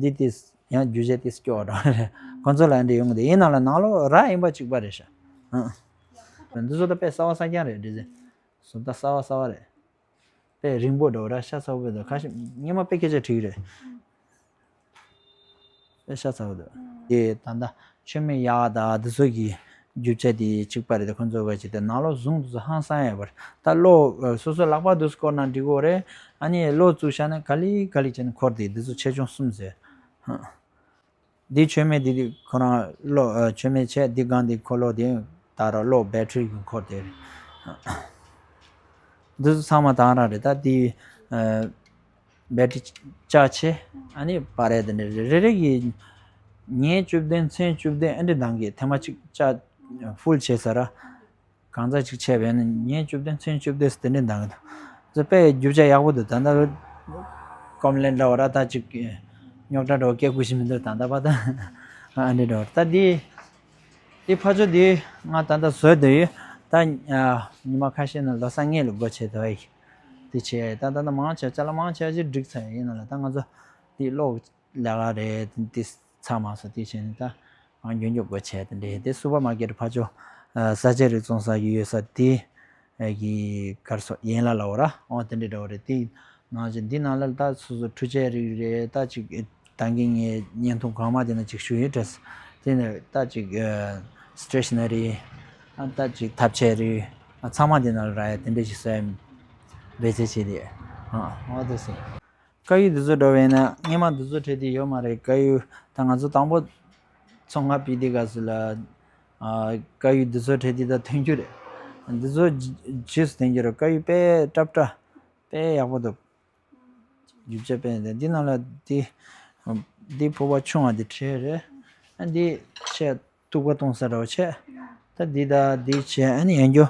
འདི་དེ་ཡང་རྒྱུ་ཆ་དེ་སྐྱོ་བ་འདྲ་བོ་རེད། ཁོང་ཚོ་ལ་འདི་ཡོང་གི་འདུག་ཡིན་ནའང་ལ་ནང་ལོགས་ར་ཡིན་པ་གཅིག་པ་རེད་ཤག་ཨང་། འདི་ཚོ་ད་དཔེ་གསར་བ་གསར་རྐྱང་རེད་འདྲི་ཟེར། བཟོ་ལྟ་གསར་བ་གསར་བ་རེད། དཔེ་རིང་པོ་འདྲ་བོ་ར་ཤ་ཚ་པོ་དང་ཁ་ཤས་སྔོན་མ་དཔེ་སྐད་ཆ་དྲིས་རེད། དཔེ་ཤ་ཚ་པོ་འདུག་དེ་ད་ལྟ་མཆོད་མེ་གཡག་དང་འདི་ཚོ་གི་རྒྱུ་ཆ་དེ་གཅིག་པ་རེད་དེ། ཁོ་ཚོ་ག་ཅིག་དེ་ནང་ལོགས་བཟུང་དུ་ཚོ་ཧང་སང་ཡོད་པ་རེད། ད་གློག་སོ་སོ་ལག་པ་འདུག་སྐོར་ན་འགྲིག་གོ་རེད། ཨ་ནི་གློག་བཙུགས་བཞག་ན་ག་ལི་ག་ལི་བྱས་ནས་འཁོར་དེ་འདི་ཚོ་ཆེ་ཆུང་གསུམ་ཟེར། འདི་མཆོད་མེ་འདི་འདི་ཁོ་རང་གློག་ཨ་མཆོད་མེ་བྱས་འདི་སྒང་འདི་འཁོར་ལོ་འདི་ད་ར་གློག་བེ་ཊི་རི་གི་འཁོར་དེ་རེད། འདི་ཚོ་ཚང་མ་དང་རང་རེད། ད་འདི་ཨ་བེ་ཊི་རི་ཆག་ཆེ་ཨ་ནི་པར་རེད། དེ་འདྲ་རེ་རེ་གི་ཉིན་བཅུ་བདུན་མཚན་བཅུ་བདུན་ཨ་འདྲ་འདང་གི་ཐེངས་མ་གཅིག་ཆག་ཧྥུལ་བྱས་ས་ར། གང་ཚ་ཅིག་ཆད་པས་ན་ཉིན་བཅུ་བདུན་མཚན་བཅུ་བདུན་དེ་འདྲའི་འདང་གི་འདུག་ཚོ་དཔེ་རྒྱུ་ཆ་ཡག་པོ་འདུག་ད་ལྟ་ཀོམ་ལེན་འདྲ་བ་ར་ད་ཅིག་རྙོག་དྲ་འདྲ་བ་སྐད་ཁུ་ཞིག་མི་འདུག་ད་ལྟ་བ་ད་ཨ་འདྲ་འདྲ་བ་ད་འདི་འདི་ཕ་ཆོ་འདི་ང་ད་ལྟ་བཟོས་འདོད་ཡོད། ད་ཉི་མ་ཁ་ཤས་ནང་ལོ་གསར་སྔོན་ལ་སྒོ་ཕྱེ་འདོད་ཡོད། འདི་བྱས་ད་ད་ལྟ་མང་ཆེ་ཅ་ལག་མང་ཆེ་ཅིག་འགྲིག་ཚར་ཡིན་ན་ལ་ད་ང་ཚོ་འདི་གློག་ལས་ཀ་རེད། དེ་ཚང་མ་སོ་དེ་བྱས་ནས་ད་ང་མགྱོགས་མགྱོགས་སྒོ་ཕྱེ་དེ་འདྲས་དེ་སུ་པར་མར་ཀེཊ་ཕ་ཆོ་ས་ཆ་རིགས་བཙོང་ས་ཡོད་ས་དེ་གི་གར་སོ་ཡན་ལ་ལ་འོ་ར་འོ་དེ་འདྲས་འདྲ་བོ་རེད། དེ་ནང་བཞིན་འདི་ནང་ལ་ད་སོ་སོ་འཕྲུལ་ཆས་རིགས་རེད། ད་ཅིག་ད་གིན་ངས་བརྙན་ཐུང་གོང་མ་དེ་ན་ཅིག་ཞུ་ཡོད་དྲ། དེ་ནས་ད་ཅིག་སི་ཊེ་ཤ་ན་རི་ད་ཅིག་ཐབ་ཆས་རིགས་ཚང་མ་དེ་ནང་ལ་རག་ཡ་དེ་འདྲས་ཞིག་བཟོ་ཡ་འབད་བརྩོན་བྱས་ཏེ་འོ་དེ་སོ། དཀར་ཡོལ་འདི་ཚོ་འགྲོ་བས་ན་སྔས་མ་འདི་ཚོ་བྲིས་ཏེ་ཡོད་མ་རེད། དཀར་ཡོལ་ད་ང་ཚོ་དང་པོ་ཚོང་ཁང་ཕྱེ་དུས་སྐབས་སུ་ལ་ཨ་དཀར་ཡོལ་འདི་ཚོ་བྲིས་ཏེ་ད་ཐོན་རྒྱུ་རེད། འདི་ཚོ་རྗེས་སུ་ཐོན་རྒྱུ་རེད། དཀར་ཡོལ་དཔེ་སྲབ་སྲབ་དཔེ་ཡག་པོ་འདུག་རྒྱུ་ཆ་དཔེ་འདི་འདི་ནང་ལ་འདི་འདི་ཕོར་པ་ཆུང་བ་འདི་བྲིས་རེད། ཨ་འདི་ཆེ་ཐུག་པ་གཏོང་ས་འདྲ་བོ་བྱས། ད་འདི་ད་འདི་བྱས་ཨ་ནི་ཡང་རྒྱུ་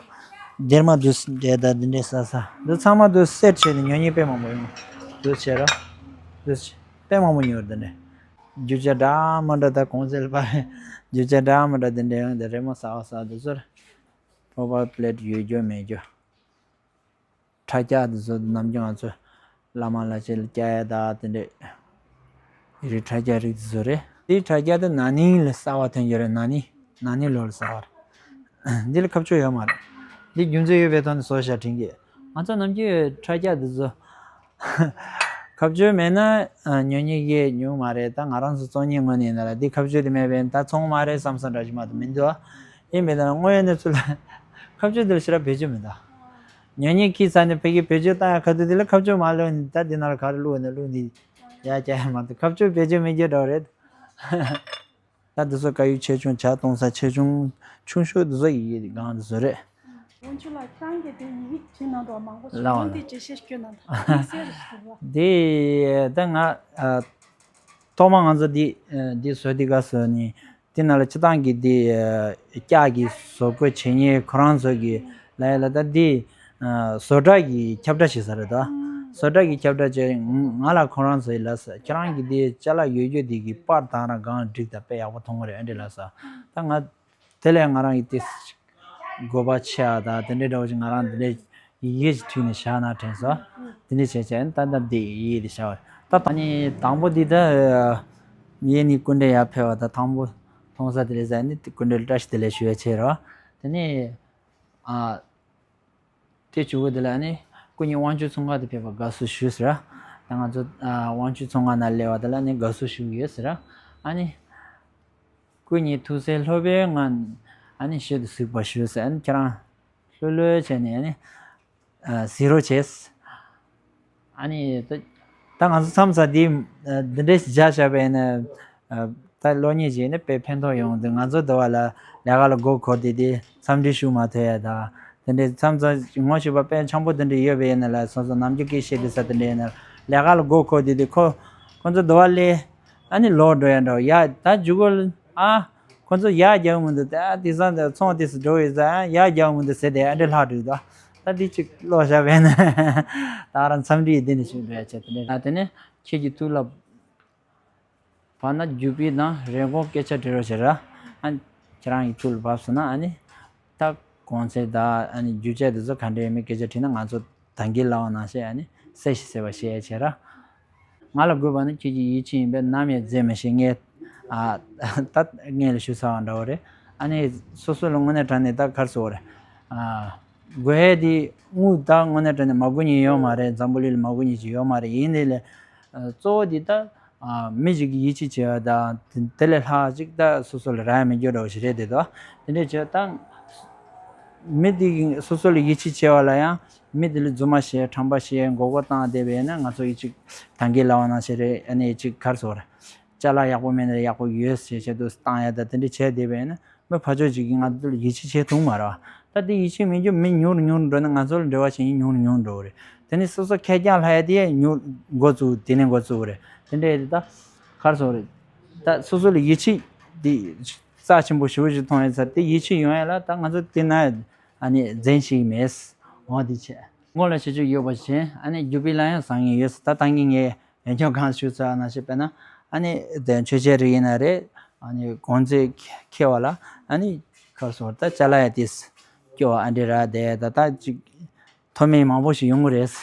སྡེར་མ་འདུག་འདྲེ་ད་འདི་འདྲས་ཟ་ས་འདི་ཚང་མ་འདུག་སེ་བྱས་ནས་ཉོ་མཁན་དཔེ་མང་པོ་ཡོང་འདུག་བྱས་ར་འདུག་དཔེ་མང་པོ་ཉོ་འདི་འདྲས་རྒྱུ་ཆ་འདྲ་མི་འདྲ་ད་གོང་ཚད་ལ་ཕར་རྒྱུ་ཆ་འདྲ་མི་འདྲ་འདི་འདྲས་ཡོང་འདི་རི་མོ་ཟ་བ་ཟ་འདི་ཚོར་ཕོར་པ་པི་ལེ་ཊི་ཡོད་རྒྱུ་མེད་རྒྱུ། དྲ་རྒྱ་འདི་ཚོ་ནམ་རྒྱུན་ང་ཚོ་བླ་མ་ལ་ཅིག་ལ་བསྐྱལ་ཡ་ད་དེ་འདྲས་རི་དྲ་རྒྱ་རིགས་འདི་ཚོ་རེད། དེ་དྲ་རྒྱ་དེ་ན་ནིང་ལ་གསར་བ་ཐོན་རྒྱུ་རེད། ན་ནིང་ན་ནིང་ལོ་ལ་གསར་བ་རེད། འདི་ལ་ཁ་ཕྱོགས་ཡོད་མ་རེད། འདི་རྒྱུ་མཚན་ཡོད་པའི་ཐོག་ནས་བཟོ་བཞག་དྲན་གྱི། ང་ཚོ་ནམ་རྒྱུན་དྲ་རྒྱ་འདི་ཚོ་ཁ་ཕྱོགས་མེད་ན་ཨ་ཉོ་མཁན་ཡོད་ཉུང་མ་རེད། ད་ང་རང་ཚོ་བཙོང་མཁན་ངོས་ནས་ཡིན་ན་ལ་འདི་ཁ་ཕྱོགས་དེ་མེད་པས་ད་ཚོང་མ་རེད་བསམ་ས་འདྲ་ཞིག་མ་གཏོགས་མི་འདུག་ཡིན་པས་ད་དངོས་ཡོད་གནས་ཚུལ་ལ་ཁ་ཕྱོགས་འདི་ལ་ཞེ་དྲག་བེད་སྤྱོད་མི་འདུག་ཉོ་མཁན་ཁྱི་ཚ་ནས་ཕ་གི་བེད་སྤྱོད་བཏང་ཡ་ཁ་ཐུག་དེ་ལ་ཁ་ཕྱོགས་མ་བླུགས་ནས་ད་འདི་ནང་ལ་ག་རེ་བླུགས་ནས་བླུགས་ནས་ཡ་རྒྱག་ཡ་མ་གཏོགས་ཁ་ཕྱོགས་བེད་སྤྱོད་མེད་རྒྱུ་འདྲ་བོ་རེད། ད་འདི་ཚོ་དཀར་ཡོལ་ཆེ་ཆུང་ཇ་བཏུང་ས་ཆེ་ཆུང་ཆུང་ཤོས་འདི་ཚོ་ཡི་གེ་སྒང་འདི་ཚོ་རེད། ཝུན་ཆུ་ལགས་རང་གིས་དེ་ཡི་གེ་བྲིས་གནང་འདུག་མང་པོ་ཞིག་ལའོ་ལ། དེ་འགྲེལ་བཤད་སྐྱོན་གནང་དང་དམིགས་བསལ་རེ་ཞིག་འདུག་བ། དེ་ད་ང་ཨ་ཐོག་མ་ང་ཚོ་འདི་ཨ་འདི་བཟོ་དུས་སྐབས་སུ་ནི་དེ་ནང་ལ་སྤྱིར་བཏང་གི་འདི་ཨ་ལྕགས་ཀྱི་བཟོ་བཀོད་བྱེད་མཁན་ཁོ་རང་ཚོ་གི་ལ་ཡ་ལ་ད་འདི་ཨ་བཟོ་གྲྭ་གི་ཁྱབ་བསྒྲགས་བྱེད་ས་རེད་ད། བཟོ་གྲྭ་གི་ཁྱབ་བསྒྲགས་བྱས་ང་ལ་ཁོ་རང་ཚོ་ཡི་ལབ་ས་ཁྱེད་རང་གི་འདི་ཅ་ལག་ཡོད་རྒྱུ་འདི་གི་པར་དང་རང་གང་འགྲིག་ད་དཔེ་ཡག་པོ་མཐོང་གི་རེད་ཨ་འདྲ་ལབ་ས། ད་ང་དེ་ལས་ང་རང་གི་དེ་དགོས་པ་ཆེ་བ་དང་དེ་འདྲའི་འདྲ་བོ་ཞིག་ང་རང་དེ་འདྲའི་ཡི་གེ་ཞིག་བྲིས་ནས་བཞག་ན་དྲན་སོང་། དེ་འདྲའི་བྱས་བྱས་ད་ལྟ་འདི་ཡི་གེ་དེ་བཞག་པ་རེད། ད་ད་ནི་དང་པོ་འདི་ད་ ངེད་གཉིས་སྐུ་མགྲོན་ཡར་ཕེབས་པ་དང་དང་པོ་མཐོང་ས་དེ་རེད་ཟེར་ནས་སྐུ་མགྲོན་ལ་བཀྲ་ཤིས་བདེ་ལེགས་ཞུ་ཡ་བྱས་རོགས། དེ་ནས་ཨ། དེ་གཅིག་པོ་དེ་ལ་ཨ་ནི་སྐུ་ཉིད་དབང་ཕྱུག་ཚོང་ཁང་དུ་ཕེབས་པ་དགའ་བསུ་ཞུ་ཟེར། ད་ང་ཚོ་ཨ་དབང་ཕྱུག་ཚོང་ཁང་ནང་སླེབས་པ་དེ་ལ་ཨ་ནི་དགའ་བསུ་ཞུ་གི་ཡོད་ཟེར། ཨ་ནི་སྐུ་ཉིད་ཐུགས་སྲས་སློབ་དཔོན་ང་ཨ་ནི་ཞལ་དུ་གཟིགས་པ་ཞུ་ཟེར། ཨ་ནི་ཁྱེད་རང་ལྷོད་ལྷོད་བྱས་ནས་ཨ་ནི་ཨ་གཟིགས་རོགས་བྱས། ཨ་ནི་ད་ད་ང་ཚོ་མཚམས་མཚམས་འདི་ཨ་འདི་འདྲའི་ཞིག་བཞག་བཞག་པ་ཡིན་ན་ཨ་ད་གློག་བརྙན་ཞིག་ནི་དཔེ་ཕན་ཐོགས་ཡོང་འདུག་ང་ཚོ་འདི་བ་ལ་ལས་ཀ་ལ་མགོ་འཁོར་ཏེ་དེ་འཚམས་འདྲི་ཞུ་མ་ཐུབ་ཡ་ད་དེ་འདྲའི་མཚམས་མཚམས་ངོ་ཤེས་པ་དཔེ་འཆམ་པོ་དེ་འདྲ་ཡོད་པ་ཡིན་ན་ལ་སོ་སོ་ནམ་རྒྱུན་སྐད་བཤད་དེ་ས་དེ་འདྲ་ཡིན་ན་ལས་ཀ་ལ་མགོ་འཁོར་ཏེ་དེ་ཁོ་ཁོ་ཚོ་འདི་བ་ལས་ཨ་ནི་ལོག་འགྲོ་ཡ་འདྲ་བོ་ཡ་ད་འཇུག་གོ་ཨ། ཁོ་ཚོ་ཡར་རྒྱག་མི་འདུག་ད་དེང་སང་དེ་ཚོང་དེ་སུ་འགྲོ་ཡོད་ཟེར་ཡར་རྒྱག་མི་འདུག་ཟེར་དེ་ཨ་འདྲ་ལྷག་འགྲིག་ད། ད་འདི་གཅིག་ཀློག་བཞག་པས་ན་ད་རང་འཚམས་འདྲི་ཡི་འདི་ནས་ཞུ་འགྲོ་ཡ་བྱས་དེ་ནས་ད་དེ་ནས་ཁྱེད་ཀྱི་ཐུགས་ལ་བབ་ན་རྒྱུ་སྤུས་དང་རིན་གོང་སྐད་ཆ་དྲི་རོགས་བྱེད་ར། ཨ་ཁྱེད་རང་གི་ཐུགས་ལ་བབས་སོང་ན་ཨ་ནི་ད་གོང་ཚད་ད་ཨ་ནི་རྒྱུ་ཆ་དེ་ཚོ་ག་འདྲ་ཡོད་མེད་སྐད་ཆ་དྲིས་ན་ང་ཚོ་ད་གིན་ལབ་པ་ནང་བཞིན་ཨ་ནི་གསལ་ཞིང་གསལ་བ་བཤད་ཡ་བྱེད་ར། ང་ལ་དགོས་པ་ནི་ཁྱེད་ཀྱི་ཡིད་ཆེས་ཡིན་པས་ནམ་ཡང་བརྗེད་མི་ཤེས། ངས་ཨ་ད་ངས་ལ་ཞུ་ཚར་བ་འདྲ་བོ་རེད། ཨ་ནི་སོ་སོ་ལ་དངོས་གནས་དྲང་གནས་ད་གར་སོ་རེད། ཨ་དགོས་ཡས་དེ་དངུལ་ད་དངོས་གནས་དྲང་གནས་མ་དགོས་མཁན་ཡོད་མ་རེད། འཛམ་བུ་གླིང་ལ་མ་དགོས་མཁན་ཅིག་ཡོད་མ་རེད། ཡིན་ནའི་ལས་ཨ་གཙོ་བོ་དེ་ད་ཨ་མི་ཞིག་གི་ཡིད་ཆེས་བྱེད་པ་དང་དེ་དེ་ལས་ལྷག་ཅིག་ད་སོ་སོ་ལ་རག་ཡ་མེད་རྒྱུ་འདྲ་བོ་ཞིག་རེད་དེ་ད་དེ་འདྲས་བྱས་ད་མི་དེ་གི་སོ་སོ་ལ་ཡིད་ཆེས་བྱེད་པ་ལ་ཡང་། མི་དེ་ལ་རྫུན་མ་བཤད་ཁྲམ་པ་བཤད་མགོ་སྐོར་བཏང་བསྡད་པས་ན་ང་ཚོ་ཡི་གཅིག་ད་གིན་ལབ་པ་ནང་བཞིན་རེད། ཨ་ནི་ཡི་གཅིག་གར་སོང་རེད། ཅ་ལག་ཡག་པོ་མེད་ན་ཡག་པོ་ཡོད་ཟེར་བྱས་དུ་བཏང་ཡ་ད་དེ་འདྲ་བྱས་བསྡད་པས་ན་མི་ཕར་ཕྱོགས་གཅིག་གིས་ང་ཚོ་ལ་ཡིད་ཆེས་བྱེད་ཐུབ་མ་རེད་བ། ད་དེ་ཡིད་ཆེས་མེད་རྒྱུ་མི་ཉུང་རུ་ཉུང་རུ་འགྲོ་ན་ང་ཚོ་ལ་འབྲེལ་བ་བྱེད་མཁན་ཉུང་རུ་ཉུང་རུ་འགྲོ་གི་རེད། དེ་ནས་སོ་སོ་ཁེར་རྐྱང་ལྷག་ཡ་དེ་ཡང་ཉུང་འགོ་བཙུགས་དེ་ནས་འགོ་བཙུགས་གི་རེད། དེ་འདྲ་ཡ་དེ་ད་གར་སོང་རེད། ད་སོ་སོ་ལ་ཡིད་ཆེས་དེ་རྩ་ཆེན་པོ་ཞེ་པོ་ཞིག་མཐོང་ཡ་ཚ་དེ་ཡིད་ཆེས་ཡོང་ཡ་ལ་ད་ང་ཚོ་དེ་ན། ཨ་ནི་འཛེམ་ཞིག་མེད། འོ་འདི་བྱས། མགོ་ལ་ཆེ་ཆུང་ཡོད་པ་བྱས་ཨ་ནི་རྒྱུ་སྤུས་ལ་ཡང་བཟང་ངེས་ཡོད་ད་ད་གིན་ངས་ཡང་ཁྱོད་གང་ཞུ་ཚར་ན་ཞེས་པས་ན་ཨ་ནི་དེ་མཆོད་ཆས་རིགས་ཡིན་ན་རེད། ཨ་ནི་གོང་ཚད་ཁེ་བ་ལ་ཨ་ནི་ཁར་སོང་ད་ཅ་ལག་ཡ་དེས་སྐྱོ་བ་ཨ་འདྲི་ར་དེ་ད་ད་ཅིག་མཐོ་དམན་མང་པོ་ཞིག་ཡོང་གི་རེད།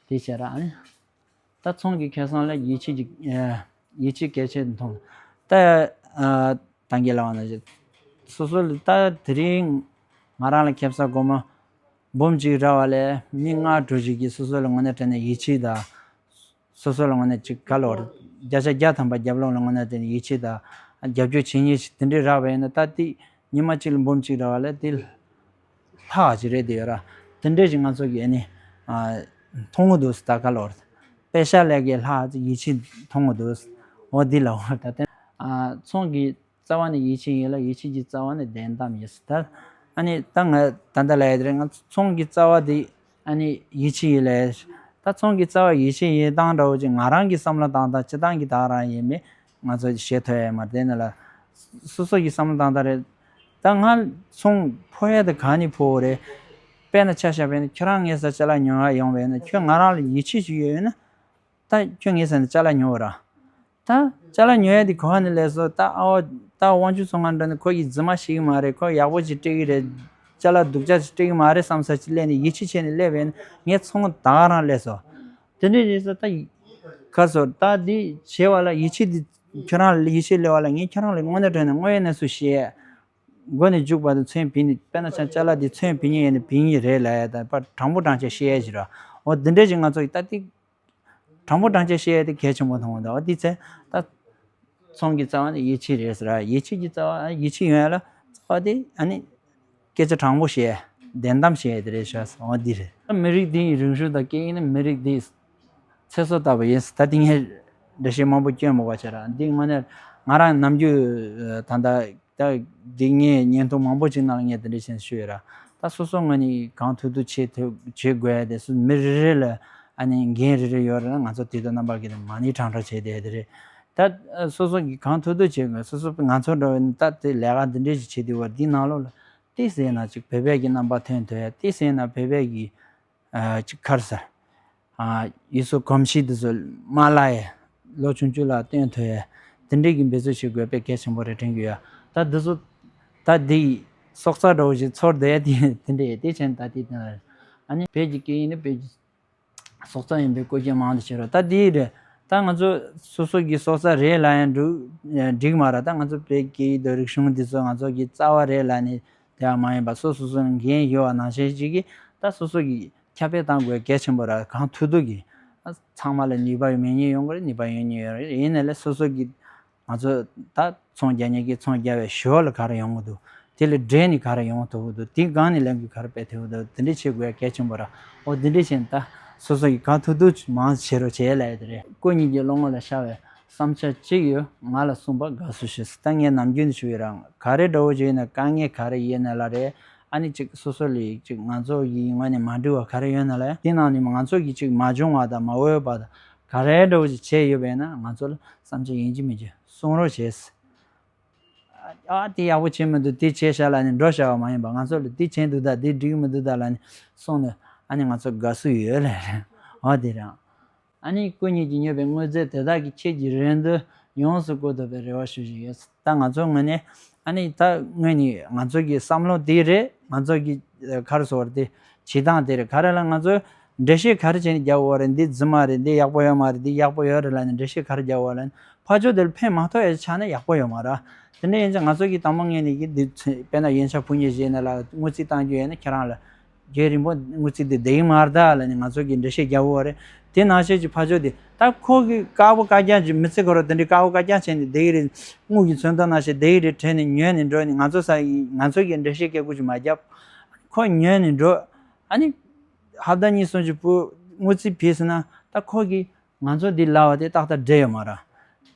དེ་བྱས་ར་ཨ་ནི། ད་ཚོང་གི་ཁེ་བཟང་ལ་ཡིད་ཆེས་ཀྱི་ཡིད་ཆེས་གལ་ཆེ་མཐོང་། ད་ད་གིན་ལབ་པ་ནང་བཞིན་སོ་སོ་ལ་ད་དེ་རིང་ང་རང་ལ་ཁེ་བཟང་སྒོར་མོ་འབུམ་གཅིག་རག་པ་ལས་མི་ལྔ་དྲུག་ཅིག་གིས་སོ་སོ་ལ་དངོས་གནས་དྲང་གནས་ཡིད་ཆེས་དང་། སོ་སོ་ལ་དངོས་གནས་ཅིག་ག་ལོར་བརྒྱ་ཆ་བརྒྱ་ཐམ་པ་རྒྱབ་ལོགས་ལ་དངོས་གནས་དེ་ཡིད་ཆེས་དང་རྒྱབ་སྐྱོར་བྱེད་མཁན་ཞིག་དེ་འདྲས་རག་པ་ཡིན་ན་ད་ལྟའི་ཉི་མ་གཅིག་ལ་འབུམ་གཅིག་རག་པ་ལས་དེ་ལྷག་ཅིག་རེད་དེ་ཡོད་ར། དེ་འདྲས་ཞིག་ང་ཚོ་གི་ཨ་ནི་མཐོང་གི་འདུག་ད་ག་ལོར་པེ་ཤ་ལས་ཀའི་ལྷག་ཅིག་ཡིད་ཆེས་མཐོང་གི་འདུག་འོ་འདི་ལ་འོ་ད་ལྟ་ཚོང་གི་རྩ་བ་ནས་ཡིད་ཆེས་ཡིན་ལ་ཡིད་ཆེས་ཀྱི་རྩ་བ་ནས་བདེན་གཏམ་ཡིན་ཟེར། ད་ཨ་ནི་ད་ང་ད་ལྟ་ལ་ཡ་དེ་རེད། ང་ཚོ་ཚོང་གི་རྩ་བ་དེ་ཨ་ནི་ཡིད་ཆེས་ཡིན་ལ་ད་ཚོང་གི་རྩ་བ་ཡིད་ཆེས་ཡིན་སྟངས་འདྲ་བོ་ཅིག་ང་རང་གི་བསམ་བློ་བཏང་སྟངས་སྤྱི་བཏང་གི་ད་རང་ཡིན་མིན་ང་ཚོ་བཤད་ཐུབ་ཡ་མ་རེད། དེ་ནི་ལ་སོ་སོ་གི་བསམ་བློ་བཏང་སྟངས་རེད། ད་ང་ཚོང་ཕོ་ཡ་དེ་ག་ནས་ཕོ་བོ་རེད། དཔེར་ན་ཆ་བཞག་པས་ན་ཁྱོད་རང་ངའི་ས་ཅ་ལག་ཉོ་ཡ་ཡོང་བས་ན་ཁྱོད་ང་རང་ལ་ཡིད་ཆེས་ཅིག་ཡོད་ཡོད་ན། ད་ཁྱོད་ངའི་ས་ནས་ཅ་ལག་ཉོ་བ་ར། ད་ཅ་ལག་ཉོ་ཡ་དེ་གོ་བ་ནས་སླེབས་སོང་། ད་ཨ་བ་ད་དབང་ཕྱུག་ཚོང་ཁང་འདྲ་ནས་ཁོ་ཡིས་རྫུན་མ་བཤད་གི་མ་རེད། ཁོ་ཡག་པོ་ཅིག་སྤྲད་གི་རེད། ཅ་ལག་སྡུག་ཅག་ཅིག་སྤྲད་གི་མ་རེད་བསམ་ས་ཅིག་སླེབས་ནས་ཡིད་ཆེས་བྱས་ནས་སླེབས་པས་ན་ངས་ཚོང་ད་ག་རང་སླེབས་སོང་། དེ་འདྲས་རེད་ས་ད་ཁ་སོ་ད་འདི་བྱས་པ་ལ་ཡིད་ཆེས་འདི་ཁྱོད་རང་ལ་ཡིད་ཆེས་སླེབས་པ་ལ་ངས་ཁྱོད་རང་ལ་དངོས་གནས་དྲང་གནས་དངོས་ཡོད་གནས་ཚུལ་བཤད། མགོ་ནས་མཇུག་བར་དུ་ཚོན་བིན་ནས་དཔེར་ན་ཆ་ཅ་ལག་འདི་ཚོན་བིན་ནས་ཡིན་ནས་བིན་གི་རེད་ལབ་ཡ་ད་པ་དྲང་པོ་དྲང་བཞག་བཤད་ཡ་ཞིག་ར། འོ་འདི་འདྲས་ཅིག་ང་ཚོ་ཡི་ད་ཏིག་དྲང་པོ་དྲང་བཞག་བཤད་ཡ་དེ་གལ་ཆེན་པོ་མཐོང་གི་འདུག་འོ་དེ་ཚེ་ད་ཚོང་གི་རྩ་བ་ནི་ཡིད་ཆེས་རེད་ཟེར་ར། ཡིད་ཆེས་ཀྱི་རྩ་བ་ཡིད་ཆེས་ཡོང་ཡ་ལ་རྩ་བ་དེ་ཨ་ནི་སྐད་ཆ་དྲང་པོ་བཤད་ཡ་བདེན་གཏམ་བཤད་ཡ་དེ་རེད་ཤག་འོ་འདི་རེད། ད་མི་རིགས་འདི་ཡི་རིག་གཞུང་དང་སྐད་ཡིག་ནི་མི་རིགས་འདི་ཚེ་སྲོག་ལྟ་བུ་ཡིན། ད་འདི་ངས་འགྲེལ་བཤད་མང་པོ་སྐྱོན་མི་དགོས་བྱས་ར། འདི་དངོས་གནས་ང་རང་ནམ་རྒྱུན་ད་ལྟ་ད་འདི་ངས་བརྙན་ཐུང་མང་པོ་ཅིག་ནང་ལ་ངས་འདི་འདྲ་བྱས་ནས་ཞུས་ཡོད་ར། ད་སོ་སོ་ངོས་ནས་གང་ཐུབ་ཐུབ་བྱེད་ཐུབ་བྱེད་དགོས་ཡ་དེ་སུ་མི་རེ་རེ་ལ་ཨ་ནི་འགན་རེ་རེ་ཡོད་རེད་ན་ང་ཚོ་དེ་དུས་རྣམ་པ་གི་དེ་མ་ཎི་བགྲང་བགྲང་བྱས་བསྡད་དེ་རེད། ད་སོ་སོ་གི་གང་ཐུབ་ཐུབ་བྱེད་དགོས། སོ་སོ་ང་ཚོ་འདྲ་བའི་ད་དེ་ལས་ཀ་འདི་འདྲ་ཞིག་བྱེད་དུས་བར་འདི་ནང་ལོགས་ལ་ཏིས་ཟེར་ན་ཅིག་བོད་པའི་གི་རྣམ་པ་ཐོན་ཐུབ་ཡ་ཏིས་ཟེར་ན་བོད་པའི་གི་ཅིག་ཁར་ས། ཡུལ་སྲོལ་གོམས་གཤིས་འདི་ཚོ་མ་བརླག་ཡ། ལོ་ཆུང་ཆུང་ལ་སྟོན་ཐུབ་ཡ། དེ་འདྲའི་གི་འབད་རྩོལ་བྱེད་དགོས་དཔེ་གལ་ཆེན་པོ་རེད་དྲན་གི་ཡོད། ད་འདི་ཚོ་ད་འདི་སྲོག་རྩ་འདྲ་བོ་ཞིག་ཚོར་བསྡད་ཡ་དེ་དེ་འདྲ་ཡ་དེ་བྱས་ནས་ད་དེ་དེ་ན་རེད། ཨ་ནི་བོད་ཀྱི་སྐད་ཡིག་ནི་བོད་ཀྱི་སྲོག་རྩ་ཡིན་པའི་བཀོད་རྒྱ་མང་དུ་བྱེད་རོགས། ད་འདི་རེད། ད་ ད་ང་ཚོ་སོ་སོ་གི་སྲོག་རྩ་རེད་ལབ་ཡང་འགྲིག་འགྲིག་མ་རེད། ད་ང་ཚོ་བོད་སྐད་ཡིག་དང་རིག་གཞུང་འདི་ཚོ་ང་ཚོ་གི་རྩ་བ་རེད་ལབ་ནས་དེ་བ་མ་ཡིན་པ་སོ་སོ་སོ་ནས་འགན་ཡོད་པ་ནང་བཞིན་ཞིག་གིས་ད་སོ་སོ་གི་ཁྱབ་སྤེལ་བཏང་དགོས་གལ་ཆེན་པོ་ར། གང་ཐུབ་ཐུབ་ཀྱིས་ཨ་ཚང་མ་ལ་ནུས་པ་ཡོད་མེད་ཉེས་ཡོང་གི་རེད། ནུས་པ་ཡོད་ཉེས་ཡོད་རེད། ཡིན་ནའི་ལས་སོ་སོ་གི་ང་ཚོ་ད་ཚོང་རྒྱག་མཁན་གྱིས་ཚོང་རྒྱག་པའི་ཞོར་ལ་ག་རེ་ཡོང་གི་འདུག་དེ་ལ་འབྲེལ་ནས་ག་རེ་ཡོང་ཐུབ་ཀྱི་འདུག་དེའི་སྒང་ནས་ལས་འགུལ་ག་རེ་སྤེལ་ཐུབ་ཀྱི་འདུག་དེ་འདྲས་བྱེད་དགོས་གལ་ཆེན་པོ་ར། འོ་དེ་འདྲས་བྱས་ནས་ད་སོ་སོ་ཡིས་གང་ཐུབ་ཐུབ་མང་བྱེད་རོགས་བྱེད་ལབ་ཡ་དེ་རེད། སྐུ་ཉིད་ཀྱི་བློ་ངོ་ལ་ཤར་བའི་བསམ་འཆར་གཅིག་ཡོད། ང་ལ་གསུངས་པ་དགའ་བསུ་ཞུ། ད་ངས་ནམ་རྒྱུན་དུ་ཞུ་ཡི་རང་ག་རེ་འདྲ་བོ་བྱས་ན་དཀའ་ངལ་ག་རེ་ཡིན་ན་ལ་རེད། ཨ་ནི་གཅིག་སོ་སོ་ལ་གཅིག་ང་ཚོ་ཡི་ངོས་ནས་མ་འགྲིག་པ་ག་རེ་ཡོད་ན་ལ་ཡ། དེ་ནང་ནས་ང་ཚོ་གིས་གཅིག་མ་བྱུང་བ་དང་མ་འོས་པ་དང་ག་རེ་འདྲ་བོ་ཞིག་བྱས་ཡོད་པས་ན་ང་ཚོ་ལ་བསམ་འཆར་ཡིན་གཅིག་མིན་གཅིག་གསུང་རོགས་བྱས། ཨ་དེ་ཡག་པོ་བྱེད་མི་འདུག་དེ་བྱས་ཤག་ལབ་ནས་འགྲོ་བཞག་པ་མ་ཡིན་པ། ང་ཚོ་ལ་དེ་བྱས་འདུག་ད་དེ་འགྲིག་མི་འདུག་ད་ལབ་ནས་གསུངས་ནས་ཨ་ནི་ང་ཚོ་དགའ་བསུ་ཡོད་ལབ་རེད། འོ་དེ་རང་། ཨ་ནི་སྐུ་ཉིད་ཀྱིས་ཉོས་པའི་དངོས་རྫས་དེ་དག་གིས་ཁྱེད་ཀྱི་རེ་འདུན་ཡོངས་སུ་བསྐོང་ཐུབ་པའི་རེ་བ་ཞུ་བཞིན་ཡོད། ད་ང་ཚོའི་ངོས་ནས་ཨ་ནི་ད་དངོས་ནས་ང་ཚོ་གི་བསམ་བློ་དེ་རེད། ང་ཚོ་གི་ཨ་ག་རེ་ཟེར་དགོས་རེད། དེ་བྱེད་སྟངས་དེ་རེད། ག་རེ་ལ་ང་ཚོས་འགྲེལ་བཤད་ག་རེ་བྱས་ནས་རྒྱག་དགོས་རེད། འདི་རྫུན་མ་རེད། འདི་ཡག་པོ་ཡོད་མ་རེད། འདི་ཡག་པོ་ཡོད་རེད་ལབ་ནས་འགྲེལ་བཤད་ག་རེ་རྒྱག་དགོས་ལབ་ན་ཕར་ཕྱོགས་དེར་ཕན་མ་ཐོགས་ཡ་ཆགས་ན་ཡག་པོ་ཡོད་མ་རེད། དེ་འདྲ་ཡིན་ཙང་ང་ཚོ་གི་དང་པོ་ངོས་ནས་ཀྱི་འདི་ཚོ་དཔེར་ན་ཡོན་ཆབ་ཕུ་ཉེ་བཞེས་ན་ལ་དངུལ་རྩིས་བཏང་རྒྱུ་ཡོད་ན་ཁྱེད་རང་ལ་རྒྱུན་རིང་པོ་དངུལ་རྩིས་འདི་བསྡད་ཀྱི་མ་རེད་ད་ལབ་ནས་ང་ཚོ་གི་འགྲེལ་བཤད་རྒྱག་དགོས་རེད། དེ་ནང་བཞིན་གྱི་ཕར་ཕྱོགས་དེ་ད་ཁོ་གི་དཀར་པོ་དཀར་རྐྱང་གི་མི་ཚེ་ཁོ་རང་དེ་འདྲའི་དཀར་པོ་དཀར་རྐྱང་བྱས་ནས་བསྡད་ཀྱི་རེད། དངུལ་གྱི་མཚོན་རྟགས་ནང་བཞིན་བསྡད་ཀྱི་རེད་དྲན་ནས་ཉོས་ནས་འགྲོ་ནས་ང་ཚོ་ས་ཡི་ང་ཚོ་གི་འགྲེལ་བཤད་སྐད་ཆ་ཅིག་མ་བརྒྱབ། ཁོ་ཉོས་ནས་འགྲོ། ཨ་ནི་ཧབ་ཏ་གཉིས་གསུམ་གྱི་བུ་དངུལ་རྩིས་ཕུལ་སོང་ན་ད་ཁོ་གིས་ང་ཚོ་འདི་ལབ་པ་དེ་ཏག་ཏག་འགྲིག་ཡོད་མ་རེད།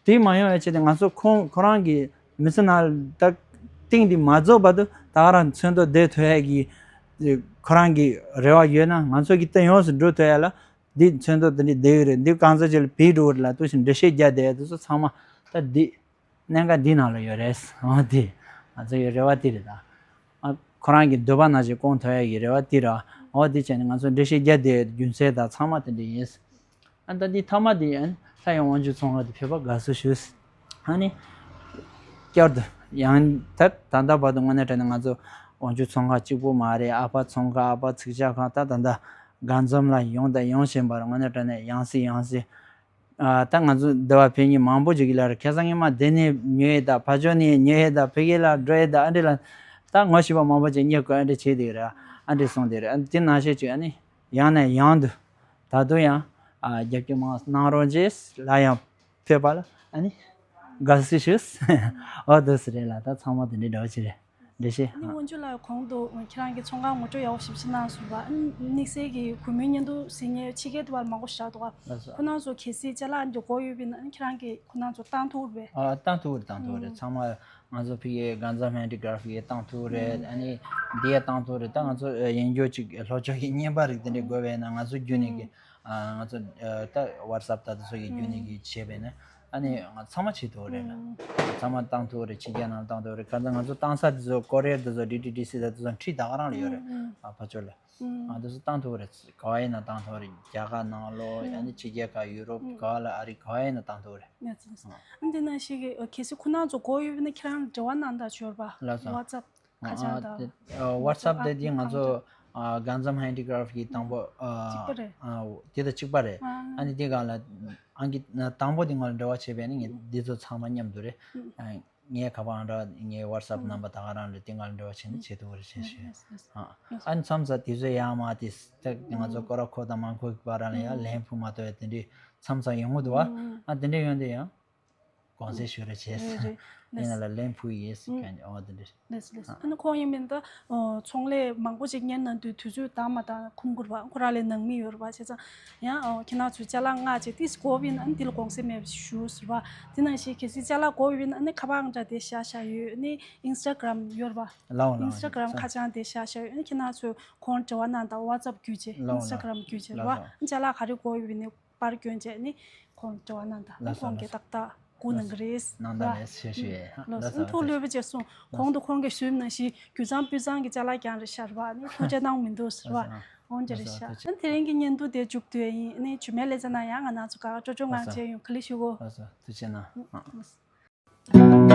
དེ་མ་ཡོང་བའི་ཆེད་དུ་ང་ཚོ་ཁོང་ཁོ་རང་གི་མི་ཚེ་ནང་ད་གཏིང་འདི་མ་རྫོགས་བར་དུ་ད་ག་རང་མཚོན་ཐོག་བསྡད་ཐུབ་ཡ་གི་ཁོ་རང་གི་རེ་བ་ཡོད་ན་ང་ཚོ་གི་གཏིང་ཡོངས་སུ་འགྲོ་ཐུབ་ཡ་ལ་འདི་མཚོན་ཐོག་དེ་འདྲ་བསྡད་ཡོད་རེད། འདི་གང་ཚ་ཅིག་ལ་བེད་འགྲོ་གི་རེད་ལ་ཐུག་ཕྱིན་འགྲེལ་བཤད་རྒྱག་བསྡད་ཡ་དེ་ཚོ་ཚང་མ་ད་འདི་གནད་འགག་འདི་ནང་ལ་ཡོད་རེད། འོ་དེ་ང་ཚོ་ཡི་རེ་བ་དེ་རེད་ད། ཨ་ཁོ་རང་གི་འདོད་པ་ནང་བཞིན་སྐོང་ཐུབ་ཡ་གི་རེ་བ་དེ་རེད། འོ་དེ་བྱས་ནས་ང་ཚོ་འགྲེལ་བཤད་རྒྱག་བསྡད་ཡ་རྒྱུ་མཚན་དང་ཚང་མ་དེ་འདྲ་ཡིན། ཨ་ད་འདི་མཐའ་མ་དེ་ཡིན། ད་ཡང་དབང་ཕྱུག་ཚོང་ཁང་དུ་ཕེབས་པ་དགའ་བསུ་ཞུ། ཨ་ནི། བསྐྱར་དུ་ཡང་ད་ད་ལྟ་བར་དུ་དངོས་གནས་དྲང་གནས་ང་ཚོ་དབང་ཕྱུག་ཚོང་ཁང་གཅིག་པུ་མ་རེད། ཨ་ཕ་ཚོང་ཁང་ཨ་ཕ་ཚིག་ཇ་ཁང་ད་ད་ལྟ་དགའ་འཛོམས་ལ་ཡོང་དང་ཡོང་བཞིན་པར་དངོས་གནས་དྲང་གནས་ཡང་སེ་ཡང་སེ། ཨ་ད་ང་ཚོ་འདི་བ་ཕེབས་མཁན་མང་པོ་ཅིག་ལ་རེད། ཁ་སང་ཉི་མ་འདི་ནས་ཉོས་ཡོད་ད་ཕ་ཇོ་ནས་ཉོས་ཡོད་ད་ཕ་གི་ལ་འགྲོ་ཡོད་ད་ཨ་འདྲ་ལ་ད་ངོ་ཤེས་པ་མང་པོ་ཅིག་རྙེད་དགོས་ཨ་འདྲ་བྱས་དེ་རེད། ཨ་འདྲ་སོང་དེ་རེད། ཨ་དེ་ནང་བཞིན་ཅིག་ཨ་ནི་ཡང་ནས་ཡང་དུ་ད་དུང་ཡང་ཨ་རྒྱབ་སྐྱོར་མང་གནང་རོགས་བྱེད་ལ་ཡང་ཕེབས་པ་ལ་ཨ་ནི་དགའ་བསུ་ཞུ། འོ་འདུག་སེ་རེད་ལ་ད་ཚང་མ་དེ་འདྲའི་འདྲ་བོ་ཅིག་རེད། འགྲེལ་བཤད། ནི་ཨ་དབང་ཕྱུག་ལགས་གོང་དུ་ཁྱེད་རང་གིས་ཚོང་ཁང་ངོ་སྤྲོད་ཡག་པོ་ཞེ་པོ་ཅིག་གནང་སོང་བ། ཨ་ནི་དམིགས་བསལ་གྱི་གུས་མོའི་བརྙན་ཐུང་གཟིགས་མཁན་ཕྱི་རྒྱལ་དུ་བར་མང་པོ་ཞིག་འདུག་ག་ལགས་སོ། ཁོ་རང་ཚོ་གལ་སྲིད་ཅ་ལག་འདི་དགོས་ཡོད་པ་ཡིན་ན་ཨ་ནི་ཁྱེད་རང་གིས་ཁོ་རང་ཚོ་བཏང་ཐུབ་རེད་པས། ཨ་བཏང་ཐུབ་རེད། བཏང་ཐུབ་རེད། ཨུམ། ཚང་མ་ང་ཚོ་ཕ་གིའི་དགའ་འཛོམས་ཧེན་ཌི་ཀ་རབ་ཀྱིས་བཏང་ཐུབ་རེད། ཨུམ། ཨ་ནི་འདི་ཡང་བཏང་ཐུབ་རེད། ད་ང་ཚོ་ཡིན་རྒྱུ་ཅིག་ལྷོ་ཕྱོགས་ཀྱི་བརྙན་པར་རིགས་དེ་འདྲ་དགོས་པ་ཡིན་ན་ང་ཚོ་བརྒྱུད་ནས་ཀྱི་ཨུམ། ང་ཚོ་ད་ཝ་ཊི་སི་ཨེབ་ད་དེ་ཚོ་ཡི་བརྒྱུད་ནས་ཀྱི་བྱས་པ་ཡིན་ན། ཨ་ནི་ང་ཚང་མ་བྱེད་ཐུབ་རེད་ལ། ཨུམ། ཚང་མ་བཏང་ཐུབ་རེད། ཕྱི་རྒྱལ་ནང་བཏང་ཐུབ་རེད། ག་ཚོད་ང་ཚོ་བཏང་ས་དེ་ཚོ་ཀོ་རི་ཡར་དེ་ཚོ་ཌི་ཊི་ཌི་སི་དང་དེ་ཚོ་འཁྲིས་ད་ག་རང་ལ་ཡོད་རེད། ཨུམ། ཨ་ཕ་ཕྱོགས་ལ། ཨུམ། ཨ་དེ་ཚོ་བཏང་ཐུབ་རེད། ག་བ་ཡིན་ན་བཏང་ཐུབ་རེད། རྒྱ་གར་ནང་ལོགས་ཨུམ། ཡང་ན་ཕྱི་རྒྱལ་ཁག་ཡུ་རོབ་ཨུམ། ག་བ་ལ་ཨ་རི་ག་བ་ཡིན་ན་བཏང་ཐུབ་རེད། ཨ་དེ་ནང་བཞིན་གྱི་གལ་སྲིད་ཁོ་རང་ཚོ་དགོས་ཡོད་པ་ན་ཁྱེད་རང་ལ་འབྲེལ་བ་གནང་དང་ཞོར་པ། ལགས་སོ། ཝ་ཊི་སི་ཨེབ། ཁ་བྱང་དང་། ཝ་ཊི་སི་ཨེབ་དེ་དེ་ང་ཚོ་དགའ་འཛོམས་ཧེན་ཌི་ཀ་རབ་ཀྱི་དང་པོ་གཅིག་པ་རེད། དེ་དང་གཅིག་པ་རེད། ཨ་ནི་དེ་སྒང་ལ་ཨང་ཀི་དང་པོ་དེ་ང་ལ་འབྲེལ་བ་བྱས་པས་ནི་ངས་འདི་ཚོ་ཚང་མ་མཉམ་དུ་རེད། ངས་ག་པར་ཨང་གྲངས་ངའི་ཝ་ཊི་སི་ཨེབ་ནམ་བར་ད་ག་རང་རེད། དེ་ང་ལ་འབྲེལ་བ་བྱས་ནས་བྱེད་ཐུབ་པ་རེད་ཞེས་ཞུས། ཨ་ནི་མཚམས་མཚམས་དེ་ཚོ་ཡང་མ་དེ་ང་ཚོ་སྐོར་ར་ཁོ་དང་མང་ཁོ་གི་བར་ལ་ཡང་ལན་ཕུལ་མ་ཐུབ་པའི་དེ་འདྲའི་མཚམས་མཚམས་ཡོང་གི་འདུག་བ། ཨ་དེ་འདྲ་ཡོང་དུས་ཡང་། དགོངས་སེལ་ཞུ་རོགས་བྱས། རེད་རེད། ཡིན་ན་ལ་ལན་ཕུལ་ཡིན་ཟེར་མཁན་འོ་དེ་འདྲ། ལགས་སོ་ལགས་སོ། ཨ་ནི་ཁོང་ཡིན་མིན་ད་ཚོང་ལས་མང་པོ་ཅིག་གཉེར་གནང་དུས་དུས་ཚོད་དང་མ་དང་ཁུངས་དགོས་པ་ཁོ་རང་ལས་ནང་མི་ཡོད་རེད་པ། བྱས་ཙང་ཡང་ཁྱེད་རང་ཚོས་ཅ་ལག་མངགས་བྱས་ཏིས་དགོས་པ་ཡིན་ན་ཨ་ནི་དེ་ལ་དགོངས་སེལ་མེད་པ་ཞུ་ཟེར་བ། དེ་ནང་བཞིན་གལ་སྲིད་ཅ་ལག་དགོས་པ་ཡིན་ན་ཨ་ནི་ཁ་པར་ཨང་གྲངས་དེ་བཞག་བཞག་ཡོད། ཨ་ནི་ཨིན་སི་ཊ་གྷ་རམ་ཡོད་རེད་པ། ལའོ་ལའོ། ཨིན་སི་ཊ་གྷ་རམ་ཁ་བྱང་དེ་བཞག་བཞག་ཡོད། ཨ་ནི་ཁྱེད་རང་ཚོས་ཁོང་འབྲེལ་བ་གནང་དང་ཝ་ཊི་སི་ཨེབ་བརྒྱུད་བྱས། ལའོ་ཨིན་སི་ཊ་གྷ་རམ་བརྒྱུད་བྱས་རེད་པ། ལའོ། ཨ་ནི་ཅ་ལག་ག་རེ་དགོས་ཡོད་པ་ཡིན་ན། པར་སྐྱོན་བྱས་ནི་ཁོང་འབྲེལ་བ་གནང་དང་། ལགས་སོ། ཁོང་གིས་ཏག་ཏག་སྒུག་གནང་གི་རེད། ལགས་སོ། གནང་དང་རེད་ཞེས་ཞུ་ཡས། ལགས་སོ། ལགས་སོ། ཐུགས་ལྷོད་པོ་བྱས་སོང་། གོང་དུ་ཁོང་གིས་ཞུས་ནང་བཞིན་རྒྱུ་ཚང་སྤུས་གཙང་གི་ཅ་ལག་རྐྱང་རེད་ཤག་རེད་པ། ནི་ཐུགས་རྗེ་གནང་མི་འདུག་ཟེར་བ། ལགས་སོ། འོང་རྒྱུ་རེད་ཤག་ལགས་སོ། ཐུགས་རྗེ་གནང་། ཨ་ནི་དེ་རིང་གི་བརྙན་ཐུང་དེ་མཇུག་བསྡུ་ཡས་ཡིན། ཨ་ནི་རྗེས་མའི་ལེ་ཚན་ནང་ཡང་ང་རང་ཚོ་ག་ཅོ་ཅོ་ངང་བྱས་ཡོང་། ག་ལེ་ཞུ་གོ། ལགས་སོ། ཐུགས་རྗེ་གནང་། ཨ། ལགས་སོ།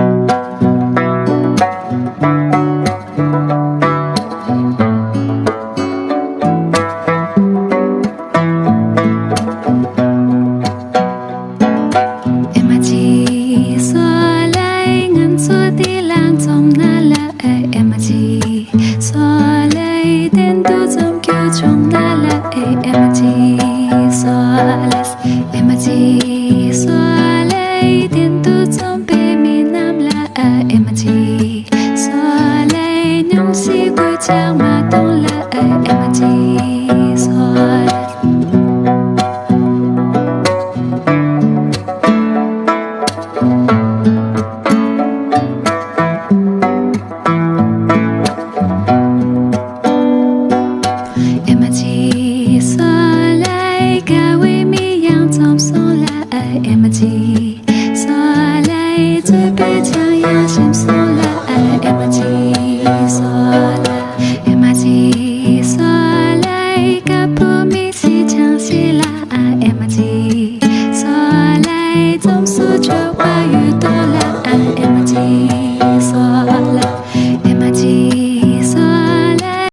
ཨེ་མ་ཅི་སོ་ལེ། གཏན་དུ་འཛོམས་རྒྱུ་བྱུང་ན་ལ་ཨེ་མ་ཅི་སོ་ལེ། ཨེ་མ་ཅི་སོ་ལེ། གཏན་དུ་འཛོམས་པའི་མི་རྣམས་ལ་ཨེ་མ་ཅི་སོ་ལེ། སྙུང་གཞི་དགོས་ཆགས་